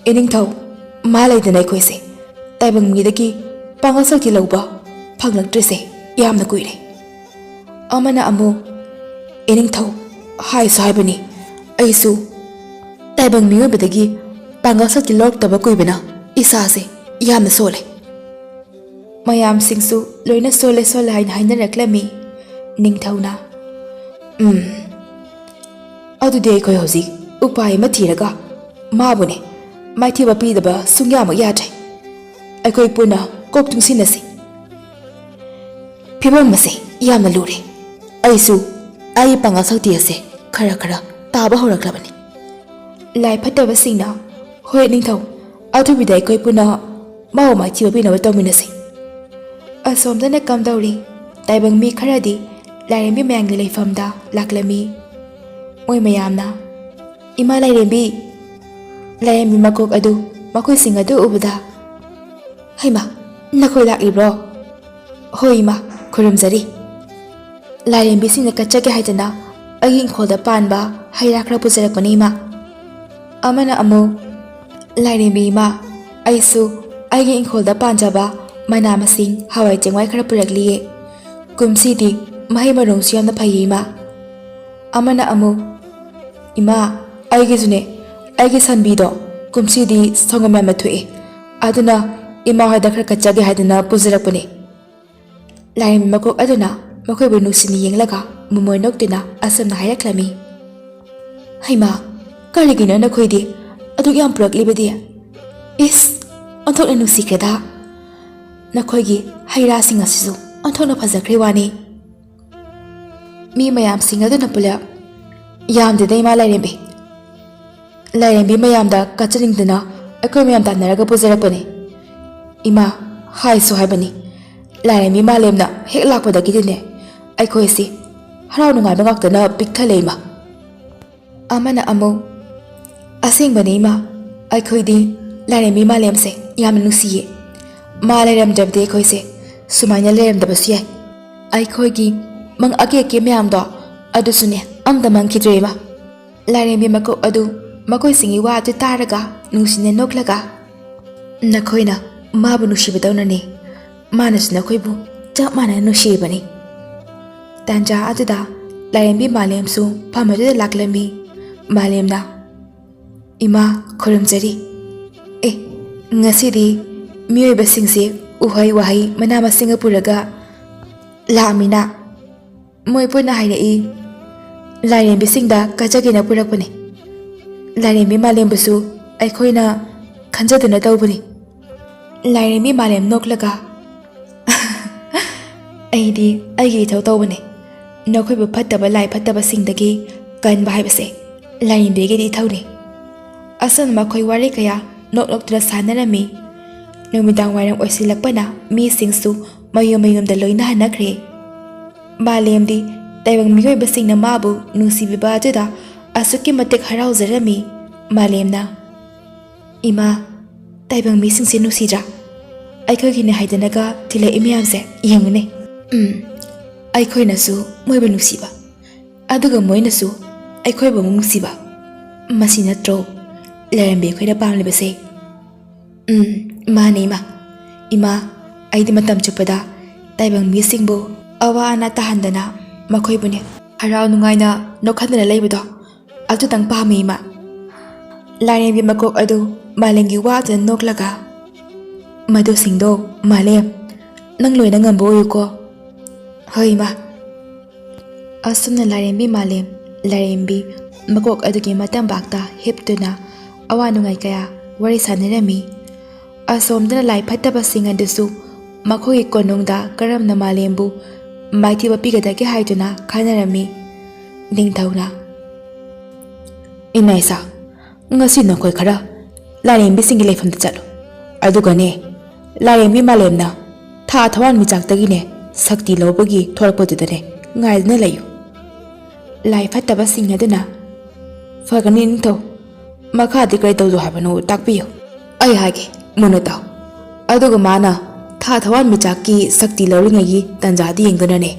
"ꯏꯅꯤꯡꯊꯧ, ꯃꯥ ꯂꯩꯗꯅ ꯑꯩꯈꯣꯏꯁꯦ ꯇꯥꯏꯕꯪ ꯃꯤꯗꯒꯤ ꯄꯥꯡꯒꯜ ꯁꯛꯇꯤ ꯂꯧꯕ ꯐꯪꯂꯛꯇ꯭ꯔꯤꯁꯦ ꯌꯥꯝꯅ ꯀꯨꯏꯔꯦ꯫" ꯑꯃꯅ ꯑꯃꯨꯛ, "ꯏꯅꯤꯡꯊꯧ, ꯍꯥꯏꯁꯨ ꯍꯥꯏꯕꯅꯤ, ꯑꯩꯁꯨ ꯇꯥꯏꯕꯪ ꯃꯤꯑꯣꯏꯕꯗꯒꯤ ꯄꯥꯡꯒꯜ ꯁꯛꯇꯤ ꯂꯧꯔꯛꯇꯕ ꯀꯨꯏꯕꯅ ꯏꯁꯥꯁꯦ ꯌꯥꯝꯅ ꯁꯣꯜꯂꯦ꯫" ꯃꯌꯥꯝꯁꯤꯡꯁꯨ ꯂꯣꯏꯅ ꯁꯣꯜꯂꯦ ꯁꯣꯜꯂꯦ ꯍꯥꯏꯅ ꯍꯥꯏꯅꯔꯛꯂꯝꯃꯤ꯫ ꯅꯤꯡꯊꯧꯅ, "ꯎꯝ, ꯑꯗꯨꯗꯤ ꯑꯩꯈꯣꯏ ꯍꯧꯖꯤꯛ ꯎꯄꯥꯏ ꯑꯃ ꯊꯤꯔꯒ ꯃꯥꯕꯨꯅꯦ ꯃꯥꯏꯊꯤꯕ ꯄꯤꯗꯕ ꯁꯨꯡꯌꯥꯃꯛ ꯌꯥꯗ꯭ꯔꯦ꯫ ꯑꯩꯈꯣꯏ ꯄꯨꯟꯅ ꯀꯣꯛ ꯇꯨꯡꯁꯤꯟꯅꯁꯤ꯫ ꯐꯤꯕꯝ ꯑꯁꯦ ꯌꯥꯝꯅ ꯂꯨꯔꯦ꯫ ꯑꯩꯁꯨ ꯑꯩꯒꯤ ꯄꯥꯡꯒꯜ ꯁꯛꯇꯤ ꯑꯁꯦ ꯈꯔ ꯈꯔ ꯇꯥꯕ ꯍꯧꯔꯛꯂꯕꯅꯤ꯫" ꯂꯥꯏ ꯐꯠꯇꯕꯁꯤꯡꯅ, "ꯍꯣꯏ ꯅꯤꯡꯊꯧ, ꯑꯊꯨꯕꯤꯗ ꯑꯩꯈꯣꯏ ꯄꯨꯟꯅ ꯃꯥꯕꯨ ꯃꯥꯏꯊꯤꯕ ꯄꯤꯅꯕ ꯇꯧꯃꯤꯟꯅꯁꯤ꯫" ꯑꯁꯣꯝꯗꯅ ꯀꯝꯗꯧꯔꯤ? ꯇꯥꯏꯕꯪ ꯃꯤ ꯈꯔꯗꯤ ꯂꯥꯏꯔꯦꯝꯕꯤ ꯃꯌꯥꯝꯒꯤ ꯂꯩꯐꯝꯗ ꯂꯥꯛꯂꯝꯃꯤ꯫ ꯃꯣꯏ ꯃꯌꯥꯝꯅ, "ꯏꯃꯥ ꯂꯥꯏꯔꯦꯝꯕꯤ, ꯂꯥꯏꯔꯦꯝꯕꯤ ꯃꯀꯣꯛ ꯑꯗꯨ ꯃꯈꯣꯏꯁꯤꯡ ꯑꯗꯨ ꯎꯕꯗ, "ꯍꯩꯃꯥ, ꯅꯈꯣꯏ ꯂꯥꯛꯂꯤꯕ꯭ꯔꯣ? ꯍꯣꯏ ꯏꯃꯥ, ꯈꯨꯔꯨꯝꯖꯔꯤ꯫ ꯂꯥꯏꯔꯦꯝꯕꯤꯁꯤꯡꯅ ꯀꯠꯆꯒꯦ ꯍꯥꯏꯗꯅ ꯑꯩꯒꯤ ꯏꯪꯈꯣꯜꯗ ꯄꯥꯟꯕ ꯍꯩ ꯔꯥ ꯈꯔ ꯄꯨꯖꯔꯛꯄꯅꯤ ꯏꯃꯥ꯫" ꯑꯃꯅ ꯑꯃꯨꯛ, "ꯂꯥꯏꯔꯦꯝꯕꯤ ꯏꯃꯥ, ꯑꯩꯁꯨ ꯑꯩꯒꯤ ꯏꯪꯈꯣꯜꯗ ꯄꯥꯟꯖꯕ ꯃꯅꯥ ꯃꯁꯤꯡ, ꯍꯋꯥꯏ ꯆꯦꯡꯋꯥꯏ ꯈꯔ ꯄꯨꯔꯛꯂꯤꯌꯦ꯫ ꯀꯨꯝꯁꯤꯗꯤ ꯃꯍꯩ ꯃꯔꯣꯡꯁꯨ ꯌꯥꯝꯅ ꯐꯩꯌꯦ ꯏꯃꯥ꯫" ꯑꯃꯅ ꯑꯃꯨꯛ, "ꯏꯃꯥ, ꯑꯩꯒꯤꯁꯨꯅꯦ, ꯑꯩꯒꯤ ꯁꯟꯕꯤꯗꯣ ꯀꯨꯝꯁꯤꯗꯤ ꯁꯪꯒꯣꯝ ꯌꯥꯝꯅ ꯊꯣꯛꯑꯦ, ꯑꯗꯨꯅ ꯏꯃꯥ ꯍꯣꯏꯗ ꯈꯔ ꯀꯠꯆꯒꯦ ꯍꯥꯏꯗꯅ ꯄꯨꯖꯔꯛꯄꯅꯦ꯫" ꯂꯥꯏꯔꯦꯝꯕꯤ ꯃꯀꯣꯛ ꯑꯗꯨꯅ ꯃꯈꯣꯏꯕꯨ ꯅꯨꯡꯁꯤꯅ ꯌꯦꯡꯂꯒ ꯃꯃꯣꯏ ꯅꯣꯛꯇꯨꯅ ꯑꯁꯨꯝꯅ ꯍꯥꯏꯔꯛꯂꯝꯃꯤ, "ꯍꯩꯃꯥ, ꯀꯔꯤꯒꯤꯅꯣ ꯅꯈꯣꯏꯗꯤ ꯑꯗꯨꯛ ꯌꯥꯝ ꯄꯨꯔꯛꯂꯤꯕꯗꯤ? ꯏꯁ, ꯑꯣꯟꯊꯣꯛꯅ ꯅꯨꯡꯁꯤꯈ꯭ꯔꯦꯗ꯫ ꯅꯈꯣꯏꯒꯤ ꯍꯩ ꯔꯥꯁꯤꯡ ꯑꯁꯤꯁꯨ ꯑꯣꯟꯊꯣꯛꯅ ꯐꯖꯈ꯭ꯔꯦ ꯋꯥꯅꯤ꯫" ꯃꯤ ꯃꯌꯥꯝꯁꯤꯡ ꯑꯗꯨꯅ ꯄꯨꯂꯞ, "ꯌꯥꯝꯗꯦꯗ ꯏꯃꯥ ꯂꯥꯏꯔꯦꯝꯕꯤ꯫ ꯂꯥꯏꯔꯦꯝꯕꯤ ꯃꯌꯥꯝꯗ ꯀꯠꯆꯅꯤꯡꯗꯅ ꯑꯩꯈꯣꯏ ꯃꯌꯥꯝ ꯇꯥꯟꯅꯔꯒ ꯄꯨꯖꯔꯛꯄꯅꯤ꯫ ꯏꯃꯥ, ꯍꯥꯏꯁꯨ ꯍꯥꯏꯕꯅꯤ, ꯂꯥꯏꯔꯦꯝꯕꯤ ꯃꯥꯂꯦꯝꯅ ꯍꯦꯛ ꯂꯥꯛꯄꯗꯒꯤꯗꯤꯅꯦ ꯑꯩꯈꯣꯏꯁꯤ ꯍꯔꯥꯎ ꯅꯨꯡꯉꯥꯏꯕ ꯉꯥꯛꯇꯅ ꯄꯤꯛ ꯊꯜꯂꯦ ꯏꯃꯥ꯫" ꯑꯃꯅ ꯑꯃꯨꯛ, "ꯑꯁꯦꯡꯕꯅꯤ ꯏꯃꯥ, ꯑꯩꯈꯣꯏꯗꯤ ꯂꯥꯏꯔꯦꯝꯕꯤ ꯃꯥꯂꯦꯝꯁꯦ ꯌꯥꯝꯅ ꯅꯨꯡꯁꯤꯌꯦ꯫ ꯃꯥ ꯂꯩꯔꯝꯗ꯭ꯔꯕꯗꯤ ꯑꯩꯈꯣꯏꯁꯦ ꯁꯨꯃꯥꯏꯅ ꯂꯩꯔꯝꯗꯕꯁꯨ ꯌꯥꯏ꯫ ꯑꯩꯈꯣꯏꯒꯤ ꯃꯪ ꯑꯀꯦ ꯑꯀꯦ ꯃꯌꯥꯝꯗꯣ ꯑꯗꯨꯁꯨꯅꯦ ꯑꯝꯇ ꯃꯪꯈꯤꯗ꯭ꯔꯦ ꯏꯃꯥ꯫" ꯂꯥꯏꯔꯦꯝꯕꯤ ꯃꯀꯣꯛ ꯑꯗꯨ ꯃꯈꯣꯏꯁꯤꯡꯒꯤ ꯋꯥ ꯑꯗꯨ ꯇꯥꯔꯒ ꯅꯨꯡꯁꯤꯅ ꯅꯣꯛꯂꯒ, "ꯅꯈꯣꯏꯅ ꯃꯥꯕꯨ ꯅꯨꯡꯁꯤꯕꯗꯧꯅꯅꯦ, ꯃꯥꯅꯁꯨ ꯅꯈꯣꯏꯕꯨ ꯆꯞ ꯃꯥꯟꯅꯅ ꯅꯨꯡꯁꯤꯔꯤꯕꯅꯤ꯫" ꯇꯥꯟꯖꯥ ꯑꯗꯨꯗ ꯂꯥꯏꯔꯦꯝꯕꯤ ꯃꯥꯂꯦꯝꯁꯨ ꯐꯝ ꯑꯗꯨꯗ ꯂꯥꯛꯂꯝꯃꯤ꯫ ꯃꯥꯂꯦꯝꯅ, "ꯏꯃꯥ, ꯈꯨꯔꯨꯝꯖꯔꯤ꯫ ꯑꯦ, ꯉꯁꯤꯗꯤ ꯃꯤꯑꯣꯏꯕꯁꯤꯡꯁꯦ ꯎꯍꯩ ꯋꯥꯍꯩ ꯃꯅꯥ ꯃꯁꯤꯡꯒ ꯄꯨꯔꯒ ꯂꯥꯛꯑꯃꯤꯅ, ꯃꯣꯏ ꯄꯨꯟꯅ ꯍꯥꯏꯔꯛꯏ, ꯂꯥꯏꯔꯦꯝꯕꯤꯁꯤꯡꯗ ꯀꯠꯆꯒꯦꯅ ꯄꯨꯔꯛꯄꯅꯤ꯫ ꯂꯥꯏꯔꯦꯝꯕꯤ ꯃꯥꯂꯦꯝꯕꯨꯁꯨ ꯑꯩꯈꯣꯏꯅ ꯈꯟꯖꯗꯨꯅ ꯇꯧꯕꯅꯤ꯫" ꯂꯥꯏꯔꯦꯝꯕꯤ ꯃꯥꯂꯦꯝ ꯅꯣꯛꯂꯒ, "ꯑꯩꯗꯤ ꯑꯩꯒꯤ ꯏꯊꯧ ꯇꯧꯕꯅꯤ꯫ ꯅꯈꯣꯏꯕꯨ ꯐꯠꯇꯕ ꯂꯥꯏ ꯐꯠꯇꯕꯁꯤꯡꯗꯒꯤ ꯀꯟꯕ ꯍꯥꯏꯕꯁꯦ ꯂꯥꯏꯔꯦꯝꯕꯤꯒꯤꯗꯤ ꯏꯊꯧꯅꯤ꯫" ꯑꯁꯨꯝꯅ ꯃꯈꯣꯏ ꯋꯥꯔꯤ ꯀꯌꯥ ꯅꯣꯛ ꯅꯣꯛꯇꯨꯅ ꯁꯥꯟꯅꯔꯝꯃꯤ꯫ ꯅꯨꯃꯤꯗꯥꯡ ꯋꯥꯏꯔꯝ ꯑꯣꯏꯁꯤꯜꯂꯛꯄꯅ ꯃꯤꯁꯤꯡꯁꯨ ꯃꯌꯨꯝ ꯃꯌꯨꯝꯗ ꯂꯣꯏꯅ ꯍꯟꯅꯈ꯭ꯔꯦ꯫ ꯃꯥꯂꯦꯝꯗꯤ ꯇꯥꯏꯕꯪ ꯃꯤꯑꯣꯏꯕꯁꯤꯡꯅ ꯃꯥꯕꯨ ꯅꯨꯡꯁꯤꯕꯤꯕ ꯑꯗꯨꯗ ꯑꯁꯨꯛꯀꯤ ꯃꯇꯤꯛ ꯍꯔꯥꯎꯖꯔꯝꯃꯤ꯫ ꯃꯥꯂꯦꯝꯅ, ꯏꯃꯥ, ꯇꯥꯏꯕꯪ ꯃꯤꯁꯤꯡꯁꯦ ꯅꯨꯡꯁꯤꯗ꯭ꯔꯥ? ꯑꯩꯈꯣꯏꯒꯤꯅꯦ ꯍꯥꯏꯗꯅꯒ ꯊꯤꯜꯂꯛꯏ ꯃꯌꯥꯝꯁꯦ ꯌꯦꯡꯉꯨꯅꯦ꯫ ꯎꯝ, ꯑꯩꯈꯣꯏꯅꯁꯨ ꯃꯣꯏꯕꯨ ꯅꯨꯡꯁꯤꯕ, ꯑꯗꯨꯒ ꯃꯣꯏꯅꯁꯨ ꯑꯩꯈꯣꯏꯕꯨ ꯑꯃꯨꯛ ꯅꯨꯡꯁꯤꯕ꯫ ꯃꯁꯤ ꯅꯠꯇ꯭ꯔꯣ ꯂꯥꯏꯔꯦꯝꯕꯤ ꯑꯩꯈꯣꯏꯅ ꯄꯥꯝꯂꯤꯕꯁꯦ? ꯎꯝ, ꯃꯥꯅꯦ ꯏꯃꯥ꯫ ꯏꯃꯥ, ꯑꯩꯗꯤ ꯃꯇꯝ ꯆꯨꯞꯄꯗ ꯇꯥꯏꯕꯪ ꯃꯤꯁꯤꯡꯕꯨ ꯑꯋꯥ ꯑꯅꯥ ꯇꯥꯍꯟꯗꯅ ꯃꯈꯣꯏꯕꯨꯅꯦ ꯍꯔꯥꯎ ꯅꯨꯡꯉꯥꯏꯅ ꯅꯣꯛꯍꯟꯗꯅ ꯂꯩꯕꯗꯣ ꯑꯗꯨꯇꯪ ꯄꯥꯝꯃꯤ ꯏꯃꯥ꯫ ꯂꯥꯏꯔꯦꯝꯕꯤ ꯃꯀꯣꯛ ꯑꯗꯨ ꯃꯥꯂꯦꯝꯒꯤ ꯋꯥꯗꯨꯅ ꯅꯣꯛꯂꯒ, "ꯃꯗꯨꯁꯤꯡꯗꯣ ꯃꯥꯂꯦꯝ, ꯅꯪ ꯂꯣꯏꯅ ꯉꯝꯕ ꯑꯣꯏꯌꯨꯀꯣ꯫" "ꯍꯣꯏ ꯏꯃꯥ꯫" ꯑꯁꯨꯝꯅ ꯂꯥꯏꯔꯦꯝꯕꯤ ꯃꯥꯂꯦꯝ, ꯂꯥꯏꯔꯦꯝꯕꯤ ꯃꯀꯣꯛ ꯑꯗꯨꯒꯤ ꯃꯇꯝꯕꯥꯛꯇ ꯍꯤꯞꯇꯨꯅ ꯑꯋꯥ ꯅꯨꯡꯉꯥꯏ ꯀꯌꯥ ꯋꯥꯔꯤ ꯁꯥꯟꯅꯔꯝꯃꯤ꯫ ꯑꯁꯣꯝꯗꯅ ꯂꯥꯏ ꯐꯠꯇꯕꯁꯤꯡ ꯑꯗꯨꯁꯨ ꯃꯈꯣꯏꯒꯤ ꯀꯣꯅꯨꯡꯗ ꯀꯔꯝꯅ ꯃꯥꯂꯦꯝꯕꯨ ꯃꯥꯏꯊꯤꯕ ꯄꯤꯒꯗꯒꯦ ꯍꯥꯏꯗꯨꯅ ꯈꯟꯅꯔꯝꯃꯤ꯫ ꯅꯤꯡꯊꯧꯅ, "ꯏꯅꯥꯏꯁꯥ, ꯉꯁꯤ ꯅꯈꯣꯏ ꯈꯔ ꯂꯥꯏꯔꯦꯝꯕꯤꯁꯤꯡꯒꯤ ꯂꯩꯐꯝꯗ ꯆꯠꯂꯨ꯫ ꯑꯗꯨꯒꯅꯦ, ꯂꯥꯏꯔꯦꯝꯕꯤ ꯃꯥꯂꯦꯝꯅ ꯊꯥ ꯊꯋꯥꯟꯃꯤꯆꯥꯛꯇꯒꯤꯅꯦ ꯁꯛꯇꯤ ꯂꯧꯕꯒꯤ ꯊꯣꯔꯛꯄꯗꯨꯗꯅꯦ ꯉꯥꯏꯗꯨꯅ ꯂꯩꯌꯨ꯫" ꯂꯥꯏ ꯐꯠꯇꯕꯁꯤꯡ ꯑꯗꯨꯅ, "ꯐꯒꯅꯤ ꯅꯤꯡꯊꯧ, ꯃꯈꯥꯗꯤ ꯀꯔꯤ ꯇꯧꯗꯣ ꯍꯥꯏꯕꯅꯣ ꯇꯥꯛꯄꯤꯌꯨ꯫" "ꯑꯩ ꯍꯥꯏꯒꯦ, ꯃꯨꯟꯅ ꯇꯥꯎ꯫ ꯑꯗꯨꯒ ꯃꯥꯅ ꯊꯥ ꯊꯋꯥꯟꯃꯤꯆꯥꯛꯀꯤ ꯁꯛꯇꯤ ꯂꯧꯔꯤꯉꯩꯒꯤ ꯇꯥꯟꯖꯥꯗꯤ ꯌꯦꯡꯗꯨꯅꯅꯦ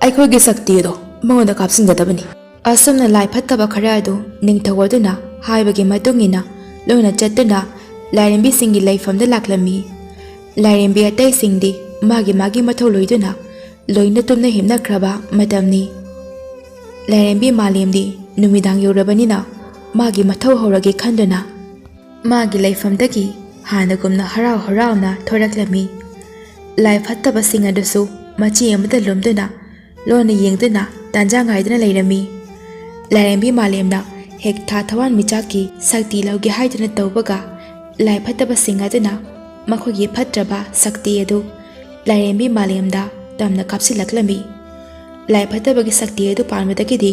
ꯑꯩꯈꯣꯏꯒꯤ ꯁꯛꯇꯤ ꯑꯗꯣ ꯃꯉꯣꯟꯗ ꯀꯥꯞꯁꯤꯟꯒꯗꯕꯅꯤ꯫" ꯑꯁꯨꯝꯅ ꯂꯥꯏ ꯐꯠꯇꯕ ꯈꯔ ꯑꯗꯨ ꯅꯤꯡꯊꯧ ꯑꯗꯨꯅ ꯍꯥꯏꯕꯒꯤ ꯃꯇꯨꯡ ꯏꯟꯅ ꯂꯣꯏꯅ ꯆꯠꯇꯨꯅ ꯂꯥꯏꯔꯦꯝꯕꯤꯁꯤꯡꯒꯤ ꯂꯩꯐꯝꯗ ꯂꯥꯛꯂꯝꯃꯤ꯫ ꯂꯥꯏꯔꯦꯝꯕꯤ ꯑꯇꯩꯁꯤꯡꯗꯤ ꯃꯥꯒꯤ ꯃꯥꯒꯤ ꯃꯊꯧ ꯂꯣꯏꯗꯨꯅ ꯂꯣꯏꯅ ꯇꯨꯝꯅ ꯍꯤꯞꯅꯈ꯭ꯔꯕ ꯃꯇꯝꯅꯤ꯫ ꯂꯥꯏꯔꯦꯝꯕꯤ ꯃꯥꯂꯦꯝꯗꯤ ꯅꯨꯃꯤꯗꯥꯡ ꯌꯧꯔꯕꯅꯤꯅ ꯃꯥꯒꯤ ꯃꯊꯧ ꯍꯧꯔꯒꯦ ꯈꯟꯗꯨꯅ ꯃꯥꯒꯤ ꯂꯩꯐꯝꯗꯒꯤ ꯍꯥꯟꯅꯒꯨꯝꯅ ꯍꯔꯥꯎ ꯍꯔꯥꯎꯅ ꯊꯣꯔꯛꯂꯝꯃꯤ꯫ ꯂꯥꯏ ꯐꯠꯇꯕꯁꯤꯡ ꯑꯗꯨꯁꯨ ꯃꯆꯤ ꯑꯃꯗ ꯂꯨꯝꯗꯨꯅ ꯂꯣꯟꯅ ꯌꯦꯡꯗꯨꯅ ꯇꯥꯟꯖꯥ ꯉꯥꯏꯗꯨꯅ ꯂꯩꯔꯝꯃꯤ꯫ ꯂꯥꯏꯔꯦꯝꯕꯤ ꯃꯥꯂꯦꯝꯅ ꯍꯦꯛ ꯊꯥ ꯊꯋꯥꯟꯃꯤꯆꯥꯛꯀꯤ ꯁꯛꯇꯤ ꯂꯧꯒꯦ ꯍꯥꯏꯗꯨꯅ ꯇꯧꯕꯒ, ꯂꯥꯏ ꯐꯠꯇꯕꯁꯤꯡ ꯑꯗꯨꯅ ꯃꯈꯣꯏꯒꯤ ꯐꯠꯇ꯭ꯔꯕ ꯁꯛꯇꯤ ꯑꯗꯨ ꯂꯥꯏꯔꯦꯝꯕꯤ ꯃꯥꯂꯦꯝꯗ ꯇꯝꯅ ꯀꯥꯞꯁꯤꯜꯂꯛꯂꯝꯃꯤ꯫ ꯂꯥꯏ ꯐꯠꯇꯕꯒꯤ ꯁꯛꯇꯤ ꯑꯗꯨ ꯄꯥꯟꯕꯗꯒꯤꯗꯤ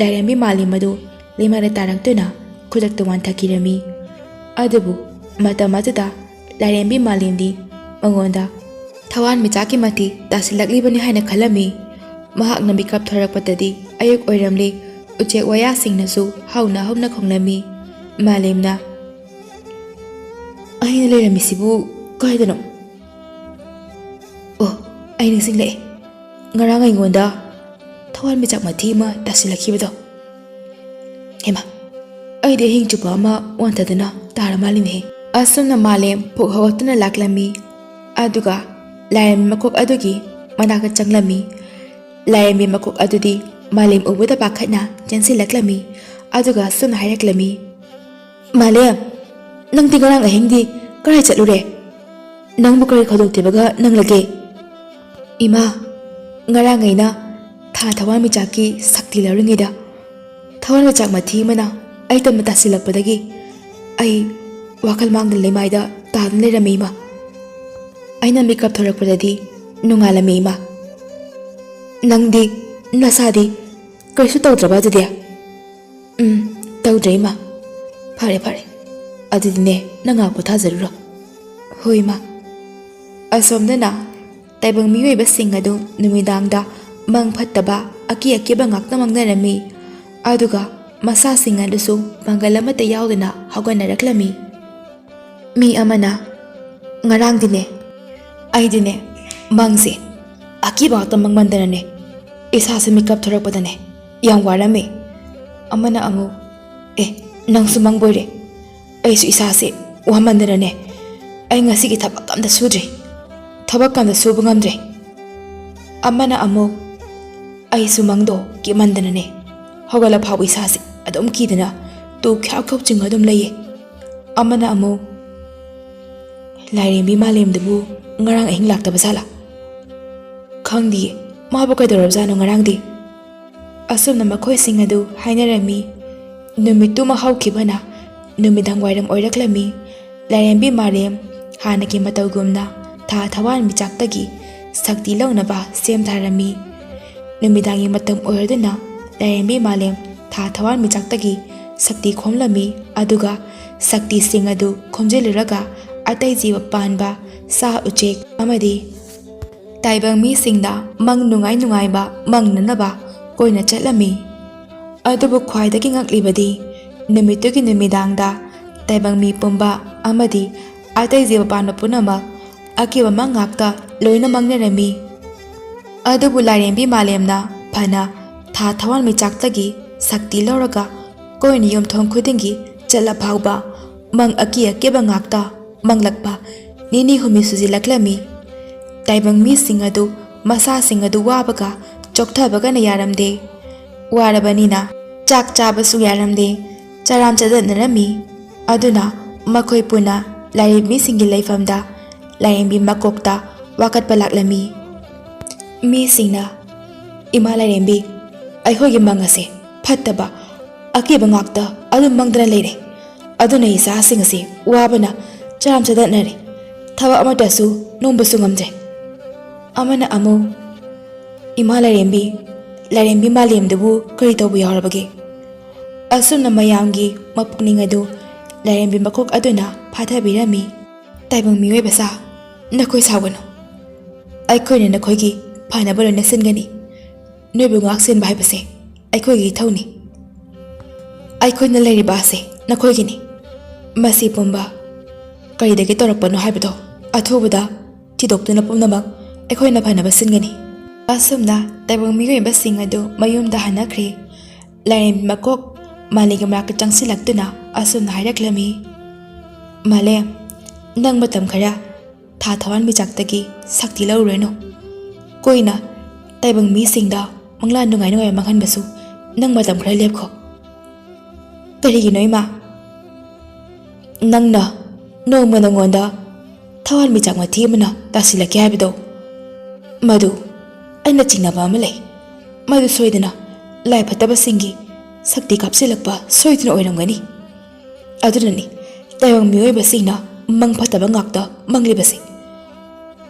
ꯂꯥꯏꯔꯦꯝꯕꯤ ꯃꯥꯂꯦꯝ ꯑꯗꯨ ꯂꯩꯃꯥꯏꯗ ꯇꯥꯔꯛꯇꯨꯅ ꯈꯨꯗꯛꯇ ꯋꯥꯟꯊꯈꯤꯔꯝꯃꯤ꯫ ꯑꯗꯨꯕꯨ ꯃꯇꯝ ꯑꯗꯨꯗ ꯂꯥꯏꯔꯦꯝꯕꯤ ꯃꯥꯂꯦꯝꯗꯤ ꯃꯉꯣꯟꯗ ꯊꯋꯥꯟꯃꯤꯆꯥꯛꯀꯤ ꯃꯇꯤ ꯇꯥꯁꯤꯜꯂꯛꯂꯤꯕꯅꯤ ꯍꯥꯏꯅ ꯈꯜꯂꯝꯃꯤ꯫ ꯃꯍꯥꯛꯅ ꯃꯤꯀꯞ ꯊꯣꯔꯛꯄꯗꯗꯤ ꯑꯌꯨꯛ ꯑꯣꯏꯔꯝꯂꯤ꯫ ꯎꯆꯦꯛ ꯋꯥꯌꯥꯁꯤꯡꯅꯁꯨ ꯍꯧꯅ ꯍꯧꯅ ꯈꯣꯡꯂꯝꯃꯤ꯫ ꯃꯥꯂꯦꯝꯅ, ꯑꯩꯅ ꯂꯩꯔꯝꯃꯤꯁꯤꯕꯨ ꯀꯥꯏꯗꯅꯣ? ꯑꯣ, ꯑꯩ ꯅꯤꯡꯁꯤꯡꯂꯛꯑꯦ꯫ ꯉꯔꯥꯡ ꯑꯩꯉꯣꯟꯗ ꯊꯋꯥꯟꯃꯤꯆꯥꯛ ꯃꯊꯤ ꯑꯃ ꯇꯥꯁꯤꯜꯂꯛꯈꯤꯕꯗꯣ꯫ ꯍꯦꯃꯥ, ꯑꯩꯗꯤ ꯑꯍꯤꯡ ꯆꯨꯞꯄ ꯑꯃ ꯋꯥꯟꯊꯗꯨꯅ ꯇꯥꯔ ꯃꯥꯜꯂꯤꯅꯦꯍꯦ꯫ ꯑꯁꯨꯝꯅ ꯃꯥꯂꯦꯝ ꯐꯨꯛ ꯍꯧꯒꯠꯇꯨꯅ ꯂꯥꯛꯂꯝꯃꯤ꯫ ꯑꯗꯨꯒ ꯂꯥꯏꯔꯦꯝꯕꯤ ꯃꯀꯣꯛ ꯑꯗꯨꯒꯤ ꯃꯅꯥꯛꯇ ꯆꯪꯂꯝꯃꯤ꯫ ꯂꯥꯏꯔꯦꯝꯕꯤ ꯃꯀꯣꯛ ꯑꯗꯨꯗꯤ ꯃꯥꯂꯦꯝ ꯎꯕꯗ ꯄꯥꯈꯠꯅ ꯆꯦꯟꯁꯤꯜꯂꯛꯂꯝꯃꯤ꯫ ꯑꯗꯨꯒ ꯑꯁꯨꯝꯅ ꯍꯥꯏꯔꯛꯂꯝꯃꯤ, "ꯃꯥꯂꯦꯝ, ꯅꯪꯗꯤ ꯉꯔꯥꯡ ꯑꯍꯤꯡꯗꯤ ꯀꯗꯥꯏ ꯆꯠꯂꯨꯔꯦ? ꯅꯪꯕꯨ ꯀꯔꯤ ꯈꯨꯗꯣꯡꯊꯤꯕꯒ ꯅꯪꯂꯒꯦ?" "ꯏꯃꯥ, ꯉꯔꯥꯡ ꯑꯩꯅ ꯊꯥ ꯊꯋꯥꯟꯃꯤꯆꯥꯛꯀꯤ ꯁꯛꯇꯤ ꯂꯧꯔꯤꯉꯩꯗ ꯊꯋꯥꯟꯃꯤꯆꯥꯛ ꯃꯊꯤ ꯑꯃꯅ ꯑꯩ ꯇꯝꯅ ꯇꯥꯁꯤꯜꯂꯛꯄꯗꯒꯤ ꯑꯩ ꯋꯥꯈꯜ ꯃꯥꯡꯗꯨꯅ ꯂꯩꯃꯥꯏꯗ ꯇꯥꯗꯨꯅ ꯂꯩꯔꯝꯃꯤ, ꯏꯃꯥ꯫ ꯑꯩꯅ ꯃꯤꯀꯞ ꯊꯣꯔꯛꯄꯗꯗꯤ ꯅꯣꯡꯉꯥꯜꯂꯝꯃꯤ, ꯏꯃꯥ꯫ ꯅꯪꯗꯤ ꯅꯁꯥꯗꯤ ꯀꯔꯤꯁꯨ ꯇꯧꯗ꯭ꯔꯕ ꯑꯗꯨꯗꯤ?" "ꯎꯝ, ꯇꯧꯗ꯭ꯔꯦ, ꯏꯃꯥ꯫ ꯐꯔꯦ, ꯐꯔꯦ꯫ ꯑꯗꯨꯗꯤꯅꯦ, ꯅꯪ ꯉꯥꯏꯍꯥꯛ ꯄꯣꯊꯥꯖꯔꯨꯔꯣ꯫" "ꯍꯣꯏ, ꯏꯃꯥ꯫" ꯑꯁꯣꯝꯗꯅ ꯇꯥꯏꯕꯪ ꯃꯤꯑꯣꯏꯕꯁꯤꯡ ꯑꯗꯨ ꯅꯨꯃꯤꯗꯥꯡꯗ ꯃꯪ ꯐꯠꯇꯕ, ꯑꯀꯤ ꯑꯀꯤꯕ ꯉꯥꯛꯇ ꯃꯪꯅꯔꯝꯃꯤ꯫ ꯑꯗꯨꯒ ꯃꯁꯥꯁꯤꯡ ꯑꯗꯨꯁꯨ ꯄꯥꯡꯒꯜ ꯑꯃꯠꯇ ꯌꯥꯎꯗꯅ ꯍꯧꯒꯠꯅꯔꯛꯂꯝꯃꯤ꯫ ꯃꯤ ꯑꯃꯅ, "ꯉꯔꯥꯡꯗꯤꯅꯦ, ꯑꯩꯗꯤꯅꯦ, ꯃꯪꯁꯦ ꯑꯀꯤꯕ ꯉꯥꯛꯇ ꯃꯪꯃꯟꯗꯅꯅꯦ, ꯏꯁꯥꯁꯦ ꯃꯤꯀꯞ ꯊꯣꯔꯛꯄꯗꯅꯦ ꯌꯥꯝ ꯋꯥꯔꯝꯃꯦ꯫" ꯑꯃꯅ ꯑꯃꯨꯛ, "ꯑꯦ, ꯅꯪꯁꯨ ꯃꯪꯕꯣꯏꯔꯦ? ꯑꯩꯁꯨ ꯏꯁꯥꯁꯦ ꯋꯥꯃꯟꯗꯅꯅꯦ, ꯑꯩ ꯉꯁꯤꯒꯤ ꯊꯕꯛ ꯑꯝꯇ ꯁꯨꯗ꯭ꯔꯦ꯫ ꯊꯕꯛ ꯑꯝꯇ ꯁꯨꯕ ꯉꯝꯗ꯭ꯔꯦ꯫" ꯑꯃꯅ ꯑꯃꯨꯛ, "ꯑꯩꯁꯨ ꯃꯪꯗꯣ ꯀꯤꯃꯟꯗꯅꯅꯦ, ꯍꯧꯒꯠꯂ ꯐꯥꯎꯕ ꯏꯁꯥꯁꯦ ꯑꯗꯨꯝ ꯀꯤꯗꯅ ꯇꯨ ꯈ꯭ꯌꯥꯎ ꯈ꯭ꯌꯥꯎ ꯆꯤꯡꯉ ꯑꯗꯨꯝ ꯂꯩꯌꯦ꯫" ꯑꯃꯅ ꯑꯃꯨꯛ, "ꯂꯥꯏꯔꯦꯝꯕꯤ ꯃꯥꯂꯦꯝꯗꯨꯕꯨ ꯉꯔꯥꯡ ꯑꯍꯤꯡ ꯂꯥꯛꯇꯕ ꯖꯥꯠꯂꯥ? ꯈꯪꯗꯤꯌꯦ, ꯃꯥꯕꯨ ꯀꯩꯗꯧꯔꯕꯖꯥꯠꯅꯣ ꯉꯔꯥꯡꯗꯤ?" ꯑꯁꯨꯝꯅ ꯃꯈꯣꯏꯁꯤꯡ ꯑꯗꯨ ꯍꯥꯏꯅꯔꯝꯃꯤ꯫ ꯅꯨꯃꯤꯠꯇꯨꯃ ꯍꯧꯈꯤꯕꯅ ꯅꯨꯃꯤꯗꯥꯡ ꯋꯥꯏꯔꯝ ꯑꯣꯏꯔꯛꯂꯝꯃꯤ꯫ ꯂꯥꯏꯔꯦꯝꯕꯤ ꯃꯥꯂꯦꯝ ꯍꯥꯟꯅꯒꯤ ꯃꯇꯧꯒꯨꯝꯅ ꯊꯥ ꯊꯋꯥꯟꯃꯤꯆꯥꯛꯇꯒꯤ ꯁꯛꯇꯤ ꯂꯧꯅꯕ ꯁꯦꯝ ꯁꯥꯔꯝꯃꯤ꯫ ꯅꯨꯃꯤꯗꯥꯡꯒꯤ ꯃꯇꯝ ꯑꯣꯏꯔꯗꯨꯅ ꯂꯥꯏꯔꯦꯝꯕꯤ ꯃꯥꯂꯦꯝ ꯊꯥ ꯊꯋꯥꯟꯃꯤꯆꯥꯛꯇꯒꯤ ꯁꯛꯇꯤ ꯈꯣꯝꯂꯝꯃꯤ, ꯑꯗꯨꯒ ꯁꯛꯇꯤꯁꯤꯡ ꯑꯗꯨ ꯈꯣꯝꯖꯤꯜꯂꯨꯔꯒ ꯑꯇꯩ ꯖꯤꯕ ꯄꯥꯟꯕ, ꯁꯥ ꯎꯆꯦꯛ ꯑꯃꯗꯤ ꯇꯥꯏꯕꯪ ꯃꯤꯁꯤꯡꯗ ꯃꯪ ꯅꯨꯡꯉꯥꯏ ꯅꯨꯡꯉꯥꯏꯕ ꯃꯪꯅꯅꯕ ꯀꯣꯏꯅ ꯆꯠꯂꯝꯃꯤ꯫ ꯑꯗꯨꯕꯨ ꯈ꯭ꯋꯥꯏꯗꯒꯤ ꯉꯛꯂꯤꯕꯗꯤ ꯅꯨꯃꯤꯠꯇꯨꯒꯤ ꯅꯨꯃꯤꯗꯥꯡꯗ ꯇꯥꯏꯕꯪ ꯃꯤ ꯄꯨꯝꯕ ꯑꯃꯗꯤ ꯑꯇꯩ ꯖꯤꯕ ꯄꯥꯟꯕ ꯄꯨꯝꯅꯃꯛ ꯑꯀꯤꯕ ꯃꯪ ꯉꯥꯛꯇ ꯂꯣꯏꯅ ꯃꯪꯅꯔꯝꯃꯤ꯫ ꯑꯗꯨꯕꯨ ꯂꯥꯏꯔꯦꯝꯕꯤ ꯃꯥꯂꯦꯝꯅ ꯐꯅ ꯊꯥ ꯊꯋꯥꯟꯃꯤꯆꯥꯛꯇꯒꯤ ꯁꯛꯇꯤ ꯂꯧꯔꯒ ꯀꯣꯏꯅ ꯌꯨꯝꯊꯣꯡ ꯈꯨꯗꯤꯡꯒꯤ ꯆꯠꯂ ꯐꯥꯎꯕ ꯃꯪ ꯑꯀꯤ ꯑꯀꯤꯕ ꯉꯥꯛꯇ ꯃꯪꯂꯛꯄ ꯅꯤꯅꯤ ꯍꯨꯝꯅꯤ ꯁꯨꯖꯤꯜꯂꯛꯂꯝꯃꯤ꯫ ꯇꯥꯏꯕꯪ ꯃꯤꯁꯤꯡ ꯑꯗꯨ ꯃꯁꯥꯁꯤꯡ ꯑꯗꯨ ꯋꯥꯕꯒ ꯆꯣꯛꯊꯕꯒꯅ ꯌꯥꯔꯝꯗꯦ꯫ ꯋꯥꯔꯕꯅꯤꯅ ꯆꯥꯛ ꯆꯥꯕꯁꯨ ꯌꯥꯔꯝꯗꯦ꯫ ꯆꯔꯥꯝ ꯆꯗꯠꯅꯔꯝꯃꯤ꯫ ꯑꯗꯨꯅ ꯃꯈꯣꯏ ꯄꯨꯟꯅ ꯂꯥꯏꯔꯦꯝꯕꯤꯁꯤꯡꯒꯤ ꯂꯩꯐꯝꯗ ꯂꯥꯏꯔꯦꯝꯕꯤ ꯃꯀꯣꯛꯇ ꯋꯥꯀꯠꯄ ꯂꯥꯛꯂꯝꯃꯤ꯫ ꯃꯤꯁꯤꯡꯅ, "ꯏꯃꯥ ꯂꯥꯏꯔꯦꯝꯕꯤ, ꯑꯩꯈꯣꯏꯒꯤ ꯃꯪ ꯑꯁꯦ ꯐꯠꯇꯕ ꯑꯀꯤꯕ ꯉꯥꯛꯇ ꯑꯗꯨꯝ ꯃꯪꯗꯅ ꯂꯩꯔꯦ꯫ ꯑꯗꯨꯅ ꯏꯆꯥꯁꯤꯡ ꯑꯁꯤ ꯋꯥꯕꯅ ꯆꯔꯥꯝ ꯆꯗꯠꯅꯔꯦ꯫ ꯊꯕꯛ ꯑꯃꯠꯇꯁꯨ ꯅꯣꯝꯕꯁꯨ ꯉꯝꯗ꯭ꯔꯦ꯫" ꯑꯃꯅ ꯑꯃꯨꯛ, "ꯏꯃꯥ ꯂꯥꯏꯔꯦꯝꯕꯤ, ꯂꯥꯏꯔꯦꯝꯕꯤ ꯃꯥꯂꯦꯝꯗꯨꯕꯨ ꯀꯔꯤ ꯇꯧꯕ ꯌꯥꯎꯔꯕꯒꯦ?" ꯑꯁꯨꯝꯅ ꯃꯌꯥꯝꯒꯤ ꯃꯄꯨꯛꯅꯤꯡ ꯑꯗꯨ ꯂꯥꯏꯔꯦꯝꯕꯤ ꯃꯀꯣꯛ ꯑꯗꯨꯅ ꯐꯥꯊꯕꯤꯔꯝꯃꯤ꯫ "ꯇꯥꯏꯕꯪ ꯃꯤꯑꯣꯏꯕ ꯁꯥ, ꯅꯈꯣꯏ ꯁꯥꯎꯒꯅꯨ꯫ ꯑꯩꯈꯣꯏꯅ ꯅꯈꯣꯏꯒꯤ ꯐꯅꯕ ꯂꯣꯏꯅ ꯁꯤꯟꯒꯅꯤ꯫ ꯅꯣꯏꯕꯨ ꯉꯥꯛ ꯁꯦꯟꯕ ꯍꯥꯏꯕꯁꯦ ꯑꯩꯈꯣꯏꯒꯤ ꯏꯊꯧꯅꯤ꯫ ꯑꯩꯈꯣꯏꯅ ꯂꯩꯔꯤꯕ ꯑꯁꯦ ꯅꯈꯣꯏꯒꯤꯅꯤ꯫ ꯃꯁꯤ ꯄꯨꯝꯕ ꯀꯔꯤꯗꯒꯤ ꯇꯧꯔꯛꯄꯅꯣ ꯍꯥꯏꯕꯗꯣ ꯑꯊꯨꯕꯗ ꯊꯤꯗꯣꯛꯇꯨꯅ ꯄꯨꯝꯅꯃꯛ ꯑꯩꯈꯣꯏꯅ ꯐꯅꯕ ꯁꯤꯟꯒꯅꯤ꯫" ꯑꯁꯨꯝꯅ ꯇꯥꯏꯕꯪ ꯃꯤꯑꯣꯏꯕꯁꯤꯡ ꯑꯗꯨ ꯃꯌꯨꯝꯗ ꯍꯟꯅꯈ꯭ꯔꯦ꯫ ꯂꯥꯏꯔꯦꯝꯕꯤ ꯃꯀꯣꯛ ꯃꯥꯂꯦꯝꯒꯤ ꯃꯅꯥꯛꯇ ꯆꯪꯁꯤꯜꯂꯛꯇꯨꯅ ꯑꯁꯨꯝꯅ ꯍꯥꯏꯔꯛꯂꯝꯃꯤ, "ꯃꯥꯂꯦꯝ, ꯅꯪ ꯃꯇꯝ ꯈꯔ ꯊꯥ ꯊꯋꯥꯟꯃꯤꯆꯥꯛꯇꯒꯤ ꯁꯛꯇꯤ ꯂꯧꯔꯨꯔꯅꯨ꯫ ꯀꯣꯏꯅ ꯇꯥꯏꯕꯪ ꯃꯤꯁꯤꯡꯗ ꯃꯪꯂꯥꯟ ꯅꯨꯡꯉꯥꯏ ꯅꯨꯡꯉꯥꯏꯕ ꯃꯥꯡꯍꯟꯕꯁꯨ ꯅꯪ ꯃꯇꯝ ꯈꯔ ꯂꯦꯞꯈꯣ꯫" "ꯀꯔꯤꯒꯤꯅꯣ ꯏꯃꯥ?" "ꯅꯪꯅ ꯅꯣꯡꯃ ꯅꯉꯣꯟꯗ ꯊꯋꯥꯟꯃꯤꯆꯥꯛ ꯃꯊꯤ ꯑꯃꯅ ꯇꯥꯁꯤꯜꯂꯛꯀꯦ ꯍꯥꯏꯕꯗꯣ, ꯃꯗꯨ ꯑꯩꯅ ꯆꯤꯡꯅꯕ ꯑꯃ ꯂꯩ꯫ ꯃꯗꯨ ꯁꯣꯏꯗꯅ ꯂꯥꯏ ꯐꯠꯇꯕꯁꯤꯡꯒꯤ ꯁꯛꯇꯤ ꯀꯥꯞꯁꯤꯜꯂꯛꯄ ꯁꯣꯏꯗꯅ ꯑꯣꯏꯔꯝꯒꯅꯤ꯫ ꯑꯗꯨꯅꯅꯤ ꯇꯥꯏꯕꯪ ꯃꯤꯑꯣꯏꯕꯁꯤꯡꯅ ꯃꯪ ꯐꯠꯇꯕ ꯉꯥꯛꯇ ꯃꯪꯂꯤꯕꯁꯦ꯫